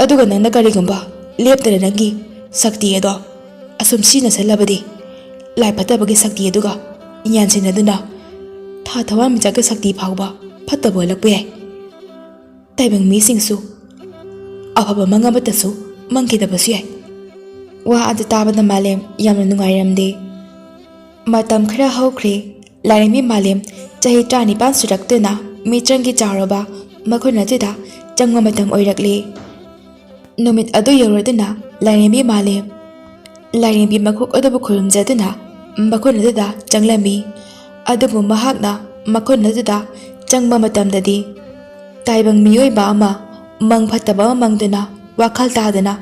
ꯑꯗꯨꯒ ꯅꯪꯅ ꯀꯔꯤꯒꯨꯝꯕ ꯂꯦꯞꯇꯅ ꯅꯪꯒꯤ ꯁꯛꯇꯤ ꯑꯗꯣ ꯑꯁꯨꯝ ꯁꯤꯖꯤꯟꯅꯁꯜꯂꯕꯗꯤ, ꯂꯥꯏ ꯐꯠꯇꯕꯒꯤ ꯁꯛꯇꯤ ꯑꯗꯨꯒ ꯌꯥꯟꯁꯤꯟꯅꯗꯨꯅ ꯊꯥ ꯊꯋꯥꯟꯃꯤꯆꯥꯛꯀꯤ ꯁꯛꯇꯤ ꯐꯥꯎꯕ ꯐꯠꯇꯕ ꯑꯣꯜꯂꯛꯄ ꯌꯥꯏ꯫ ꯇꯥꯏꯕꯪ ꯃꯤꯁꯤꯡꯁꯨ ꯑꯐꯕ ꯃꯪ ꯑꯃꯠꯇꯁꯨ ꯃꯪꯈꯤꯗꯕꯁꯨ ꯌꯥꯏ꯫" ꯋꯥ ꯑꯗꯨ ꯇꯥꯕꯗ ꯃꯥꯂꯦꯝ ꯌꯥꯝꯅ ꯅꯨꯡꯉꯥꯏꯔꯝꯗꯦ꯫ ꯃꯇꯝ ꯈꯔ ꯍꯧꯈ꯭ꯔꯦ꯫ ꯂꯥꯏꯔꯦꯝꯕꯤ ꯃꯥꯂꯦꯝ ꯆꯍꯤ ꯇꯔꯥꯅꯤꯄꯥꯟ ꯁꯨꯔꯛꯇꯨꯅ ꯃꯤꯆꯪꯒꯤ ꯆꯥꯎꯔꯕ ꯃꯈꯨꯟ ꯑꯗꯨꯗ ꯆꯪꯕ ꯃꯇꯝ ꯑꯣꯏꯔꯛꯂꯦ꯫ ꯅꯨꯃꯤꯠ ꯑꯗꯨ ꯌꯧꯔꯗꯨꯅ ꯂꯥꯏꯔꯦꯝꯕꯤ ꯃꯥꯂꯦꯝ ꯂꯥꯏꯔꯦꯝꯕꯤ ꯃꯈꯣꯛ ꯑꯗꯨꯕꯨ ꯈꯨꯔꯨꯝꯖꯗꯨꯅ ꯃꯈꯨꯟ ꯑꯗꯨꯗ ꯆꯪꯂꯝꯃꯤ꯫ ꯑꯗꯨꯕꯨ ꯃꯍꯥꯛꯅ ꯃꯈꯨꯟ ꯑꯗꯨꯗ ꯆꯪꯕ ꯃꯇꯝꯗꯗꯤ ꯇꯥꯏꯕꯪ ꯃꯤꯑꯣꯏꯕ ꯑꯃ ꯃꯪ ꯐꯠꯇꯕ ꯑꯃ ꯃꯪꯗꯨꯅ ꯋꯥꯈꯜ ꯇꯥꯗꯅ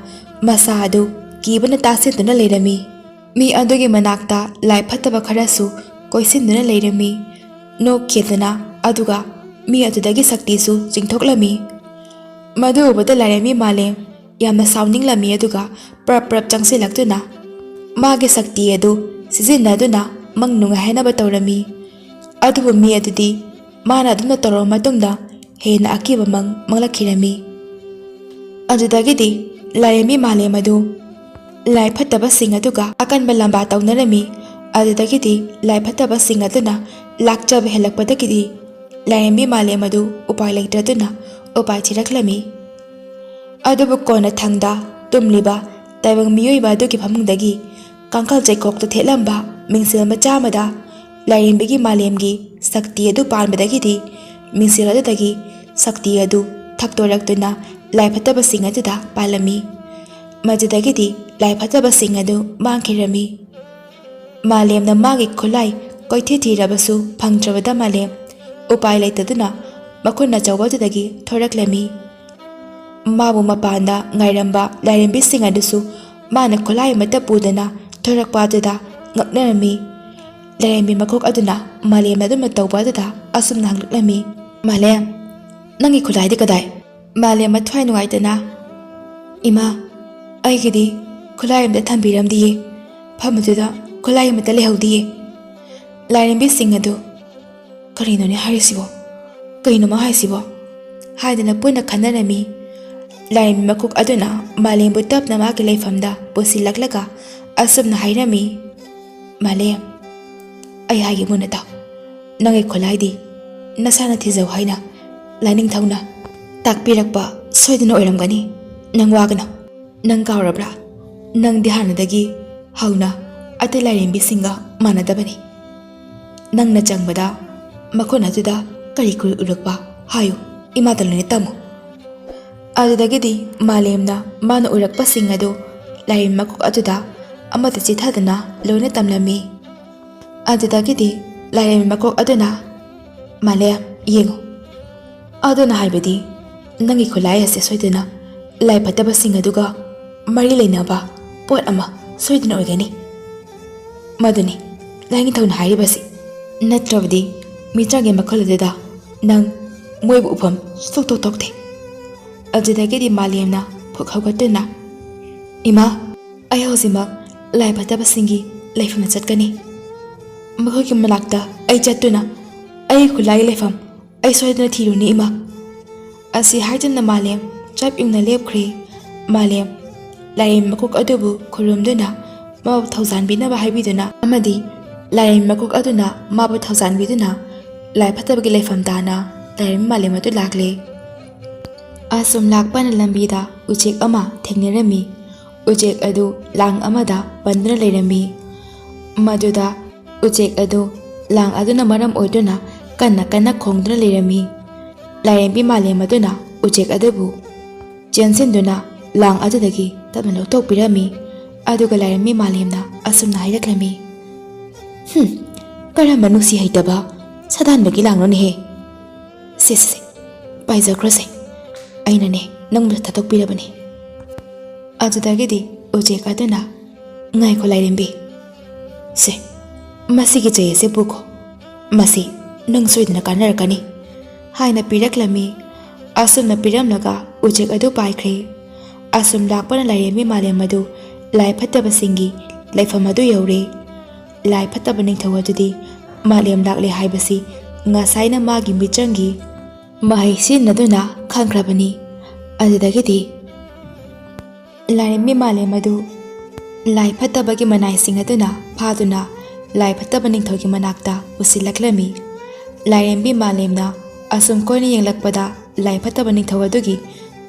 ꯃꯁꯥ ꯑꯗꯨ ꯀꯤꯕꯅ ꯇꯥꯁꯤꯟꯗꯨꯅ ꯂꯩꯔꯝꯃꯤ꯫ ꯃꯤ ꯑꯗꯨꯒꯤ ꯃꯅꯥꯛꯇ ꯂꯥꯏ ꯐꯠꯇꯕ ꯈꯔꯁꯨ ꯀꯣꯏꯁꯤꯟꯗꯨꯅ ꯂꯩꯔꯝꯃꯤ꯫ ꯅꯣꯛꯈꯤꯗꯅ ꯑꯗꯨꯒ ꯃꯤ ꯑꯗꯨꯗꯒꯤ ꯁꯛꯇꯤꯁꯨ ꯆꯤꯡꯊꯣꯛꯂꯝꯃꯤ꯫ ꯃꯗꯨ ꯎꯕꯗ ꯂꯥꯏꯔꯦꯝꯕꯤ ꯃꯥꯂꯦꯝ ꯌꯥꯝꯅ ꯁꯥꯎꯅꯤꯡꯂꯝꯃꯤ, ꯑꯗꯨꯒ ꯄ꯭ꯔꯞ ꯄ꯭ꯔꯞ ꯆꯪꯁꯤꯜꯂꯛꯇꯨꯅ ꯃꯥꯒꯤ ꯁꯛꯇꯤ ꯑꯗꯨ ꯁꯤꯖꯤꯟꯅꯗꯨꯅ ꯃꯪ ꯅꯨꯡꯉꯥꯏꯍꯟꯅꯕ ꯇꯧꯔꯝꯃꯤ꯫ ꯑꯗꯨꯕꯨ ꯃꯤ ꯑꯗꯨꯗꯤ ꯃꯥꯅ ꯑꯗꯨꯝꯅ ꯇꯧꯔꯕ ꯃꯇꯨꯡꯗ ꯍꯦꯟꯅ ꯑꯀꯤꯕ ꯃꯪ ꯃꯪꯂꯛꯈꯤꯔꯝꯃꯤ꯫ ꯑꯗꯨꯗꯒꯤꯗꯤ ꯂꯥꯏꯔꯦꯝꯕꯤ ꯃꯥꯂꯦꯝ ꯑꯗꯨ ꯂꯥꯏ ꯐꯠꯇꯕꯁꯤꯡ ꯑꯗꯨꯒ ꯑꯀꯟꯕ ꯂꯝꯕꯥ ꯇꯧꯅꯔꯝꯃꯤ꯫ ꯑꯗꯨꯗꯒꯤꯗꯤ ꯂꯥꯏ ꯐꯠꯇꯕꯁꯤꯡ ꯑꯗꯨꯅ ꯂꯥꯛꯆꯕ ꯍꯦꯜꯂꯛꯄꯗꯒꯤꯗꯤ ꯂꯥꯏꯔꯦꯝꯕꯤ ꯃꯥꯂꯦꯝ ꯑꯗꯨ ꯎꯄꯥꯏ ꯂꯩꯇ꯭ꯔꯗꯨꯅ ꯎꯄꯥꯏ ꯊꯤꯔꯛꯂꯝꯃꯤ꯫ ꯑꯗꯨꯕꯨ ꯀꯣꯟꯅꯊꯪꯗ ꯇꯨꯝꯂꯤꯕ ꯇꯥꯏꯕꯪ ꯃꯤꯑꯣꯏꯕ ꯑꯗꯨꯒꯤ ꯐꯃꯨꯡꯗꯒꯤ ꯀꯥꯡꯈꯜ ꯆꯩꯀꯣꯛꯇ ꯊꯦꯠꯂꯝꯕ ꯃꯤꯡꯁꯦꯜ ꯃꯆꯥ ꯑꯃꯗ ꯂꯥꯏꯔꯦꯝꯕꯤꯒꯤ ꯃꯥꯂꯦꯝꯒꯤ ꯁꯛꯇꯤ ꯑꯗꯨ ꯄꯥꯟꯕꯗꯒꯤꯗꯤ ꯃꯤꯡꯁꯦꯜ ꯑꯗꯨꯗꯒꯤ ꯁꯛꯇꯤ ꯑꯗꯨ ꯊꯛꯇꯣꯔꯛꯇꯨꯅ ꯂꯥꯏ ꯐꯠꯇꯕꯁꯤꯡ ꯑꯗꯨꯗ ꯄꯥꯜꯂꯝꯃꯤ꯫ ꯃꯗꯨꯗꯒꯤꯗꯤ ꯂꯥꯏ ꯐꯠꯇꯕꯁꯤꯡ ꯑꯗꯨ ꯃꯥꯡꯈꯤꯔꯝꯃꯤ꯫ ꯃꯥꯂꯦꯝꯅ ꯃꯥꯒꯤ ꯈꯨꯠꯂꯥꯏ ꯀꯣꯏꯊꯤ ꯊꯤꯔꯕꯁꯨ ꯐꯪꯗ꯭ꯔꯕꯗ ꯃꯥꯂꯦꯝ ꯎꯄꯥꯏ ꯂꯩꯇꯗꯨꯅ ꯃꯈꯨꯟ ꯑꯆꯧꯕ ꯑꯗꯨꯗꯒꯤ ꯊꯣꯔꯛꯂꯝꯃꯤ꯫ ꯃꯥꯕꯨ ꯃꯄꯥꯟꯗ ꯉꯥꯏꯔꯝꯕ ꯂꯥꯏꯔꯦꯝꯕꯤꯁꯤꯡ ꯑꯗꯨꯁꯨ ꯃꯥꯅ ꯈꯨꯠꯂꯥꯏ ꯑꯃꯠꯇ ꯄꯨꯗꯅ ꯊꯣꯔꯛꯄ ꯑꯗꯨꯗ ꯉꯛꯅꯔꯝꯃꯤ꯫ ꯂꯥꯏꯔꯦꯝꯕꯤ ꯃꯈꯣꯛ ꯑꯗꯨꯅ ꯃꯥꯂꯦꯝꯅ ꯑꯗꯨꯝꯅ ꯇꯧꯕ ꯑꯗꯨꯗ ꯑꯁꯨꯝꯅ ꯍꯪꯂꯛꯂꯝꯃꯤ, "ꯃꯥꯂꯦꯝ, ꯅꯪꯒꯤ ꯈꯨꯠꯂꯥꯏꯗꯤ ꯀꯗꯥꯏ?" ꯃꯥꯂꯦꯝ ꯃꯊ꯭ꯋꯥꯏ ꯅꯨꯡꯉꯥꯏꯇꯅ, "ꯏꯃꯥ, ꯑꯩꯒꯤꯗꯤ ꯈꯨꯠꯂꯥꯏ ꯑꯃꯇ ꯊꯝꯕꯤꯔꯝꯗꯤꯌꯦ, ꯐꯝ ꯑꯗꯨꯗ ꯈꯨꯠꯂꯥꯏ ꯑꯃꯠꯇ ꯂꯩꯍꯧꯗꯤꯌꯦ꯫" ꯂꯥꯏꯔꯦꯝꯕꯤꯁꯤꯡ ꯑꯗꯨ, "ꯀꯔꯤꯅꯣꯅꯦ ꯍꯥꯏꯔꯤꯁꯤꯕꯣ? ꯀꯩꯅꯣ ꯃꯥ ꯍꯥꯏꯁꯤꯕꯣ?" ꯍꯥꯏꯗꯅ ꯄꯨꯟꯅ ꯈꯟꯅꯔꯝꯃꯤ꯫ ꯂꯥꯏꯔꯦꯝꯕꯤ ꯃꯈꯣꯛ ꯑꯗꯨꯅ ꯃꯥꯂꯦꯝꯕꯨ ꯇꯞꯅ ꯃꯥꯒꯤ ꯂꯩꯐꯝꯗ ꯄꯨꯁꯤꯜꯂꯛꯂꯒ ꯑꯁꯨꯝꯅ ꯍꯥꯏꯔꯝꯃꯤ, "ꯃꯥꯂꯦꯝ, ꯑꯩ ꯍꯥꯏꯒꯦ ꯃꯨꯟꯅ ꯇꯥꯎ꯫ ꯅꯪꯒꯤ ꯈꯨꯠꯂꯥꯏꯗꯤ ꯅꯁꯥꯅ ꯊꯤꯖꯧ ꯍꯥꯏꯅ ꯂꯥꯏꯅꯤꯡꯊꯧꯅ ꯇꯥꯛꯄꯤꯔꯛꯄ ꯁꯣꯏꯗꯅ ꯑꯣꯏꯔꯝꯒꯅꯤ꯫ ꯅꯪ ꯋꯥꯒꯅꯨ꯫ ꯅꯪ ꯀꯥꯎꯔꯕ꯭ꯔꯥ? ꯅꯪꯗꯤ ꯍꯥꯟꯅꯗꯒꯤ ꯍꯧꯅ ꯑꯇꯩ ꯂꯥꯏꯔꯦꯝꯕꯤꯁꯤꯡꯒ ꯃꯥꯟꯅꯗꯕꯅꯤ꯫ ꯅꯪꯅ ꯆꯪꯕꯗ ꯃꯈꯨꯟ ꯑꯗꯨꯗ ꯀꯔꯤ ꯀꯔꯤ ꯎꯔꯛꯄ ꯍꯥꯏꯌꯨ꯫" ꯏꯃꯥꯗ ꯂꯣꯏꯅ ꯇꯝꯃꯨ꯫ ꯑꯗꯨꯗꯒꯤꯗꯤ ꯃꯥꯂꯦꯝꯅ ꯃꯥꯅ ꯎꯔꯛꯄꯁꯤꯡ ꯑꯗꯨ ꯂꯥꯏꯔꯦꯝꯕꯤ ꯃꯀꯣꯛ ꯑꯗꯨꯗ ꯑꯃꯠꯇ ꯆꯤꯊꯗꯅ ꯂꯣꯏꯅ ꯇꯝꯂꯝꯃꯤ꯫ ꯑꯗꯨꯗꯒꯤꯗꯤ ꯂꯥꯏꯔꯦꯝꯕꯤ ꯃꯀꯣꯛ ꯑꯗꯨꯅ, "ꯃꯥꯂꯦꯝ, ꯌꯦꯡꯉꯨ, ꯑꯗꯨꯅ ꯍꯥꯏꯕꯗꯤ ꯅꯪꯒꯤ ꯈꯨꯠꯂꯥꯏ ꯑꯁꯦ ꯁꯣꯏꯗꯅ ꯂꯥꯏ ꯐꯠꯇꯕꯁꯤꯡ ꯑꯗꯨꯒ ꯃꯔꯤ ꯂꯩꯅꯕ ꯄꯣꯠ ꯑꯃ ꯁꯣꯏꯗꯅ ꯑꯣꯏꯒꯅꯤ꯫ ꯃꯗꯨꯅꯤ ꯂꯥꯏꯅꯤꯡꯊꯧꯅ ꯍꯥꯏꯔꯤꯕꯁꯤ꯫ ꯅꯠꯇ꯭ꯔꯕꯗꯤ ꯃꯤꯆꯪꯒꯤ ꯃꯈꯜ ꯑꯗꯨꯗ ꯅꯪ ꯃꯣꯏꯕꯨ ꯎꯐꯝ ꯁꯨꯛꯊꯣꯛ ꯊꯣꯛꯇꯦ꯫" ꯑꯗꯨꯗꯒꯤꯗꯤ ꯃꯥꯂꯦꯝꯅ ꯐꯨꯛ ꯍꯧꯒꯠꯇꯨꯅ, "ꯏꯃꯥ, ꯑꯩ ꯍꯧꯖꯤꯛꯃꯛ ꯂꯥꯏ ꯐꯠꯇꯕꯁꯤꯡꯒꯤ ꯂꯩꯐꯝꯗ ꯆꯠꯀꯅꯤ꯫ ꯃꯈꯣꯏꯒꯤ ꯃꯅꯥꯛꯇ ꯑꯩ ꯆꯠꯇꯨꯅ ꯑꯩꯒꯤ ꯈꯨꯠꯂꯥꯏꯒꯤ ꯂꯩꯐꯝ ꯑꯩ ꯁꯣꯏꯗꯅ ꯊꯤꯔꯨꯅꯤ, ꯏꯃꯥ꯫" ꯑꯁꯤ ꯍꯥꯏꯗꯨꯅ ꯃꯥꯂꯦꯝ ꯆꯞ ꯌꯨꯡꯅ ꯂꯦꯞꯈ꯭ꯔꯦ꯫ ꯃꯥꯂꯦꯝ ꯂꯥꯏꯔꯦꯝꯕꯤ ꯃꯀꯣꯛ ꯑꯗꯨꯕꯨ ꯈꯨꯔꯨꯝꯗꯨꯅ ꯃꯥꯕꯨ ꯊꯧꯖꯥꯟꯕꯤꯅꯕ ꯍꯥꯏꯕꯤꯗꯨꯅ ꯑꯃꯗꯤ ꯂꯥꯏꯔꯦꯝꯕꯤ ꯃꯀꯣꯛ ꯑꯗꯨꯅ ꯃꯥꯕꯨ ꯊꯧꯖꯥꯟꯕꯤꯗꯨꯅ ꯂꯥꯏ ꯐꯠꯇꯕꯒꯤ ꯂꯩꯐꯝ ꯇꯥꯅ ꯂꯥꯏꯔꯦꯝꯕꯤ ꯃꯥꯂꯦꯝ ꯑꯗꯨ ꯂꯥꯛꯂꯦ꯫ ꯑꯁꯨꯝ ꯂꯥꯛꯄꯅ ꯂꯝꯕꯤꯗ ꯎꯆꯦꯛ ꯑꯃ ꯊꯦꯡꯅꯔꯝꯃꯤ꯫ ꯎꯆꯦꯛ ꯑꯗꯨ ꯂꯥꯡ ꯑꯃꯗ ꯄꯟꯗꯨꯅ ꯂꯩꯔꯝꯃꯤ꯫ ꯃꯗꯨꯗ ꯎꯆꯦꯛ ꯑꯗꯨ ꯂꯥꯡ ꯑꯗꯨꯅ ꯃꯔꯝ ꯑꯣꯏꯗꯨꯅ ꯀꯟꯅ ꯀꯟꯅ ꯈꯣꯡꯗꯨꯅ ꯂꯩꯔꯝꯃꯤ꯫ ꯂꯥꯏꯔꯦꯝꯕꯤ ꯃꯥꯂꯦꯝ ꯑꯗꯨꯅ ꯎꯆꯦꯛ ꯑꯗꯨꯕꯨ ꯆꯦꯟꯁꯤꯟꯗꯨꯅ ꯂꯥꯡ ꯑꯗꯨꯗꯒꯤ ꯇꯞꯅ ꯂꯧꯊꯣꯛꯄꯤꯔꯝꯃꯤ꯫ ꯑꯗꯨꯒ ꯂꯥꯏꯔꯦꯝꯕꯤ ꯃꯥꯂꯦꯝꯅ ꯑꯁꯨꯝꯅ ꯍꯥꯏꯔꯛꯂꯝꯃꯤ, "ꯍꯨꯝ, ꯀꯔꯝꯕ ꯅꯨꯡꯁꯤ ꯍꯩꯇꯕ ꯁꯥꯗꯥꯟꯕꯒꯤ ꯂꯥꯡꯅꯣꯅꯦꯍꯦ? ꯁꯦ, ꯁꯦ, ꯁꯦ, ꯄꯥꯏꯖꯈ꯭ꯔꯣꯁꯦ꯫ ꯑꯩꯅꯅꯦ ꯅꯪꯕꯨ ꯊꯥꯗꯣꯛꯄꯤꯔꯕꯅꯤ꯫" ꯑꯗꯨꯗꯒꯤꯗꯤ ꯎꯆꯦꯛ ꯑꯗꯨꯅ, "ꯉꯥꯏꯈꯣ ꯂꯥꯏꯔꯦꯝꯕꯤ, ꯁꯦ, ꯃꯁꯤꯒꯤ ꯆꯩ ꯑꯁꯤ ꯄꯨꯈꯣ꯫ ꯃꯁꯤ ꯅꯪ ꯁꯣꯏꯗꯅ ꯀꯥꯟꯅꯔꯛꯀꯅꯤ," ꯍꯥꯏꯅ ꯄꯤꯔꯛꯂꯝꯃꯤ꯫ ꯑꯁꯨꯝꯅ ꯄꯤꯔꯝꯂꯒ ꯎꯆꯦꯛ ꯑꯗꯨ ꯄꯥꯏꯈ꯭ꯔꯦ꯫ ꯑꯁꯨꯝ ꯂꯥꯛꯄꯅ ꯂꯥꯏꯔꯦꯝꯕꯤ ꯃꯥꯂꯦꯝ ꯑꯗꯨ ꯂꯥꯏ ꯐꯠꯇꯕꯁꯤꯡꯒꯤ ꯂꯩꯐꯝ ꯑꯗꯨ ꯌꯧꯔꯦ꯫ ꯂꯥꯏ ꯐꯠꯇꯕ ꯅꯤꯡꯊꯧ ꯑꯗꯨꯗꯤ ꯃꯥꯂꯦꯝ ꯂꯥꯛꯂꯦ ꯍꯥꯏꯕꯁꯤ ꯉꯁꯥꯏꯅ ꯃꯥꯒꯤ ꯃꯤꯆꯪꯒꯤ ꯃꯍꯩ ꯁꯤꯖꯤꯟꯅꯗꯨꯅ ꯈꯪꯈ꯭ꯔꯕꯅꯤ꯫ ꯑꯗꯨꯗꯒꯤꯗꯤ ꯂꯥꯏꯔꯦꯝꯕꯤ ꯃꯥꯂꯦꯝ ꯑꯗꯨ ꯂꯥꯏ ꯐꯠꯇꯕꯒꯤ ꯃꯅꯥꯏꯁꯤꯡ ꯑꯗꯨꯅ ꯐꯥꯗꯨꯅ ꯂꯥꯏ ꯐꯠꯇꯕ ꯅꯤꯡꯊꯧꯒꯤ ꯃꯅꯥꯛꯇ ꯄꯨꯁꯤꯜꯂꯛꯂꯝꯃꯤ꯫ ꯂꯥꯏꯔꯦꯝꯕꯤ ꯃꯥꯂꯦꯝꯅ ꯑꯁꯨꯝ ꯀꯣꯏꯅ ꯌꯦꯡꯂꯛꯄꯗ ꯂꯥꯏ ꯐꯠꯇꯕ ꯅꯤꯡꯊꯧ ꯑꯗꯨꯒꯤ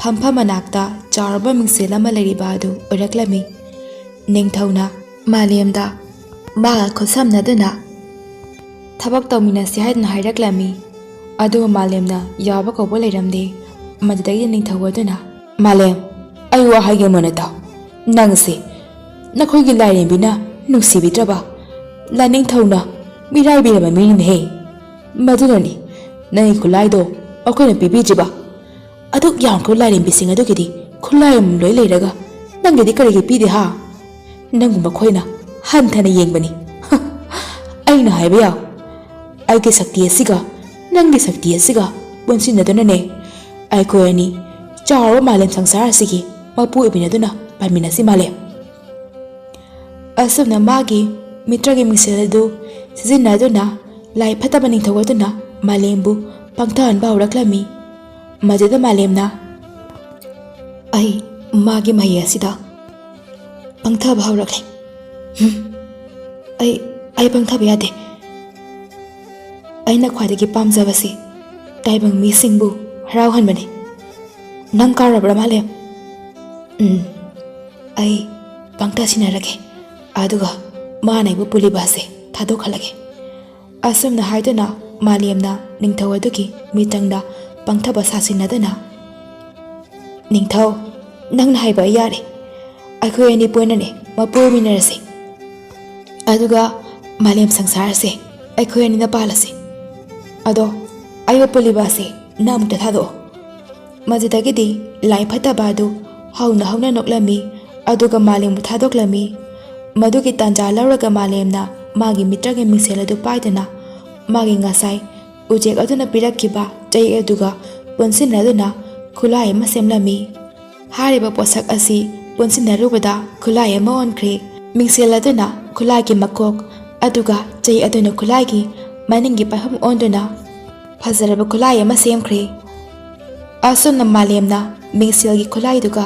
ꯐꯝꯐꯝ ꯃꯅꯥꯛꯇ ꯆꯥꯎꯔꯕ ꯃꯤꯡꯁꯦꯜ ꯑꯃ ꯂꯩꯔꯤꯕ ꯑꯗꯨ ꯎꯔꯛꯂꯝꯃꯤ꯫ ꯅꯤꯡꯊꯧꯅ ꯃꯥꯂꯦꯝꯗ ꯃꯥꯒ ꯈꯨꯠꯁꯝꯅꯗꯨꯅ ꯊꯕꯛ ꯇꯧꯃꯤꯟꯅꯁꯤ ꯍꯥꯏꯗꯨꯅ ꯍꯥꯏꯔꯛꯂꯝꯃꯤ꯫ ꯑꯗꯨꯕꯨ ꯃꯥꯂꯦꯝꯅ ꯌꯥꯕ ꯀꯧꯕ ꯂꯩꯔꯝꯗꯦ꯫ ꯃꯗꯨꯗꯒꯤ ꯅꯤꯡꯊꯧ ꯑꯗꯨꯅ, "ꯃꯥꯂꯦꯝ, ꯑꯩ ꯋꯥ ꯍꯥꯏꯒꯦ ꯃꯨꯟꯅ ꯇꯥꯎ꯫ ꯅꯪꯁꯦ ꯅꯈꯣꯏꯒꯤ ꯂꯥꯏꯔꯦꯝꯕꯤꯅ ꯅꯨꯡꯁꯤꯕꯤꯗ꯭ꯔꯕ ꯂꯥꯏꯅꯤꯡꯊꯧꯅ ꯃꯤꯔꯥꯏꯕꯤꯔꯕ ꯃꯤꯅꯤꯅꯦꯍꯦ꯫ ꯃꯗꯨꯅꯅꯤ ꯅꯪꯒꯤ ꯈꯨꯠꯂꯥꯏꯗꯣ ꯑꯩꯈꯣꯏꯅ ꯄꯤꯕꯤꯗ꯭ꯔꯤꯕ꯫ ꯑꯗꯨꯛ ꯌꯥꯝꯈ꯭ꯔꯕ ꯂꯥꯏꯔꯦꯝꯕꯤꯁꯤꯡ ꯑꯗꯨꯒꯤꯗꯤ ꯈꯨꯠꯂꯥꯏ ꯑꯃꯃꯝ ꯂꯣꯏ ꯂꯩꯔꯒ ꯅꯪꯒꯤꯗꯤ ꯀꯔꯤꯒꯤ ꯄꯤꯗꯦ ꯍꯥ? ꯅꯪꯕꯨ ꯃꯈꯣꯏꯅ ꯍꯟꯊꯅ ꯌꯦꯡꯕꯅꯤ꯫ ꯑꯩꯅ ꯍꯥꯏꯕ ꯌꯥꯎ꯫ ꯑꯩꯒꯤ ꯁꯛꯇꯤ ꯑꯁꯤꯒ ꯅꯪꯒꯤ ꯁꯛꯇꯤ ꯑꯁꯤꯒ ꯄꯨꯟꯁꯤꯟꯅꯗꯨꯅꯅꯦ ꯑꯩꯈꯣꯏ ꯑꯅꯤ ꯆꯥꯎꯔꯕ ꯃꯥꯂꯦꯝ ꯁꯪꯁꯥꯔ ꯑꯁꯤꯒꯤ ꯃꯄꯨ ꯑꯣꯏꯃꯤꯟꯅꯗꯨꯅ ꯄꯥꯟꯃꯤꯟꯅꯁꯤ ꯃꯥꯂꯦꯝ꯫" ꯑꯁꯨꯝꯅ ꯃꯥꯒꯤ ꯃꯤꯇ꯭ꯔꯒꯤ ꯃꯤꯡꯁꯦꯜ ꯑꯗꯨ ꯁꯤꯖꯤꯟꯅꯗꯨꯅ ꯂꯥꯏ ꯐꯠꯇꯕ ꯅꯤꯡꯊꯧ ꯑꯗꯨꯅ ꯃꯥꯂꯦꯝꯕꯨ ꯄꯪꯊꯍꯟꯕ ꯍꯧꯔꯛꯂꯝꯃꯤ꯫ ꯃꯗꯨꯗ ꯃꯥꯂꯦꯝꯅ, "ꯑꯩ ꯃꯥꯒꯤ ꯃꯍꯩ ꯑꯁꯤꯗ ꯄꯪꯊꯕ ꯍꯧꯔꯛꯂꯦ꯫ ꯍꯝ, ꯑꯩ, ꯑꯩ ꯄꯪꯊꯕ ꯌꯥꯗꯦ꯫ ꯑꯩꯅ ꯈ꯭ꯋꯥꯏꯗꯒꯤ ꯄꯥꯝꯖꯕꯁꯤ ꯇꯥꯏꯕꯪ ꯃꯤꯁꯤꯡꯕꯨ ꯍꯔꯥꯎꯍꯟꯕꯅꯤ꯫ ꯅꯪ ꯀꯥꯎꯔꯕ꯭ꯔꯥ ꯃꯥꯂꯦꯝ? ꯎꯝ, ꯑꯩ ꯄꯪꯊ ꯁꯤꯟꯅꯔꯒꯦ, ꯑꯗꯨꯒ ꯃꯥꯅ ꯑꯩꯕꯨ ꯄꯨꯜꯂꯤꯕ ꯑꯁꯦ ꯊꯥꯗꯣꯛꯍꯜꯂꯒꯦ꯫" ꯑꯁꯨꯝꯅ ꯍꯥꯏꯗꯨꯅ ꯃꯥꯂꯦꯝꯅ ꯅꯤꯡꯊꯧ ꯑꯗꯨꯒꯤ ꯃꯤꯇꯪꯗ ꯄꯪꯊꯕ ꯁꯥꯁꯤꯟꯅꯗꯨꯅ, "ꯅꯤꯡꯊꯧ, ꯅꯪꯅ ꯍꯥꯏꯕ ꯑꯩ ꯌꯥꯔꯦ꯫ ꯑꯩꯈꯣꯏ ꯑꯅꯤ ꯄꯨꯟꯅꯅꯦ ꯃꯄꯨ ꯑꯣꯏꯃꯤꯟꯅꯔꯁꯤ꯫ ꯑꯗꯨꯒ ꯃꯥꯂꯦꯝ ꯁꯪꯁꯥꯔꯁꯦ ꯑꯩꯈꯣꯏ ꯑꯅꯤꯅ ꯄꯥꯜꯂꯁꯤ꯫ ꯑꯗꯣ ꯑꯩꯕꯨ ꯄꯨꯜꯂꯤꯕ ꯑꯁꯦ ꯅꯪ ꯑꯃꯨꯛꯇ ꯊꯥꯗꯣꯛꯑꯣ꯫" ꯃꯗꯨꯗꯒꯤꯗꯤ ꯂꯥꯏ ꯐꯠꯇꯕ ꯑꯗꯨ ꯍꯧꯅ ꯍꯧꯅ ꯅꯣꯛꯂꯝꯃꯤ, ꯑꯗꯨꯒ ꯃꯥꯂꯦꯝꯕꯨ ꯊꯥꯗꯣꯛꯂꯝꯃꯤ꯫ ꯃꯗꯨꯒꯤ ꯇꯥꯟꯖꯥ ꯂꯧꯔꯒ ꯃꯥꯂꯦꯝꯅ ꯃꯥꯒꯤ ꯃꯤꯇ꯭ꯔꯒꯤ ꯃꯤꯡꯁꯦꯜ ꯑꯗꯨ ꯄꯥꯏꯗꯨꯅ ꯃꯥꯒꯤ ꯉꯁꯥꯏ ꯎꯆꯦꯛ ꯑꯗꯨꯅ ꯄꯤꯔꯛꯈꯤꯕ ꯆꯩ ꯑꯗꯨꯒ ꯄꯨꯟꯁꯤꯟꯅꯗꯨꯅ ꯈꯨꯠꯂꯥꯏ ꯑꯃ ꯁꯦꯝꯂꯝꯃꯤ꯫ ꯍꯥꯏꯔꯤꯕ ꯄꯣꯠꯁꯛ ꯑꯁꯤ ꯄꯨꯟꯁꯤꯟꯅꯔꯨꯕꯗ ꯈꯨꯠꯂꯥꯏ ꯑꯃ ꯑꯣꯟꯈ꯭ꯔꯦ꯫ ꯃꯤꯡꯁꯦꯜ ꯑꯗꯨꯅ ꯈꯨꯠꯂꯥꯏꯒꯤ ꯃꯀꯣꯛ, ꯑꯗꯨꯒ ꯆꯩ ꯑꯗꯨꯅ ꯈꯨꯠꯂꯥꯏꯒꯤ ꯃꯅꯤꯡꯒꯤ ꯄꯥꯏꯐꯝ ꯑꯣꯟꯗꯨꯅ ꯐꯖꯔꯕ ꯈꯨꯠꯂꯥꯏ ꯑꯃ ꯁꯦꯝꯈ꯭ꯔꯦ꯫ ꯑꯁꯨꯝꯅ ꯃꯥꯂꯦꯝꯅ ꯃꯤꯡꯁꯦꯜꯒꯤ ꯈꯨꯠꯂꯥꯏꯗꯨꯒ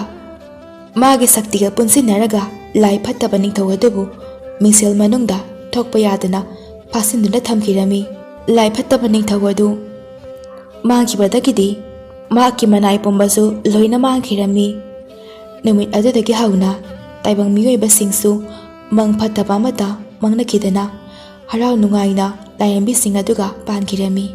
ꯃꯥꯒꯤ ꯁꯛꯇꯤꯒ ꯄꯨꯟꯁꯤꯟꯅꯔꯒ ꯂꯥꯏ ꯐꯠꯇꯕ ꯅꯤꯡꯊꯧ ꯑꯗꯨꯕꯨ ꯃꯤꯡꯁꯦꯜ ꯃꯅꯨꯡꯗ ꯊꯣꯛꯄ ꯌꯥꯗꯅ ꯐꯥꯁꯤꯟꯗꯨꯅ ꯊꯝꯈꯤꯔꯝꯃꯤ꯫ ꯂꯥꯏ ꯐꯠꯇꯕ ꯅꯤꯡꯊꯧ ꯑꯗꯨ ꯃꯥꯡꯈꯤꯕꯗꯒꯤꯗꯤ ꯃꯍꯥꯛꯀꯤ ꯃꯅꯥꯏ ꯄꯨꯝꯕꯁꯨ ꯂꯣꯏꯅ ꯃꯥꯡꯈꯤꯔꯝꯃꯤ꯫ ꯅꯨꯃꯤꯠ ꯑꯗꯨꯗꯒꯤ ꯍꯧꯅ ꯇꯥꯏꯕꯪ ꯃꯤꯑꯣꯏꯕꯁꯤꯡꯁꯨ ꯃꯪ ꯐꯠꯇꯕ ꯑꯃꯠꯇ ꯃꯪꯅꯈꯤꯗꯅ ꯍꯔꯥꯎ ꯅꯨꯡꯉꯥꯏꯅ ꯂꯥꯏꯔꯦꯝꯕꯤꯁꯤꯡ ꯑꯗꯨꯒ ꯄꯥꯟꯈꯤꯔꯝꯃꯤ꯫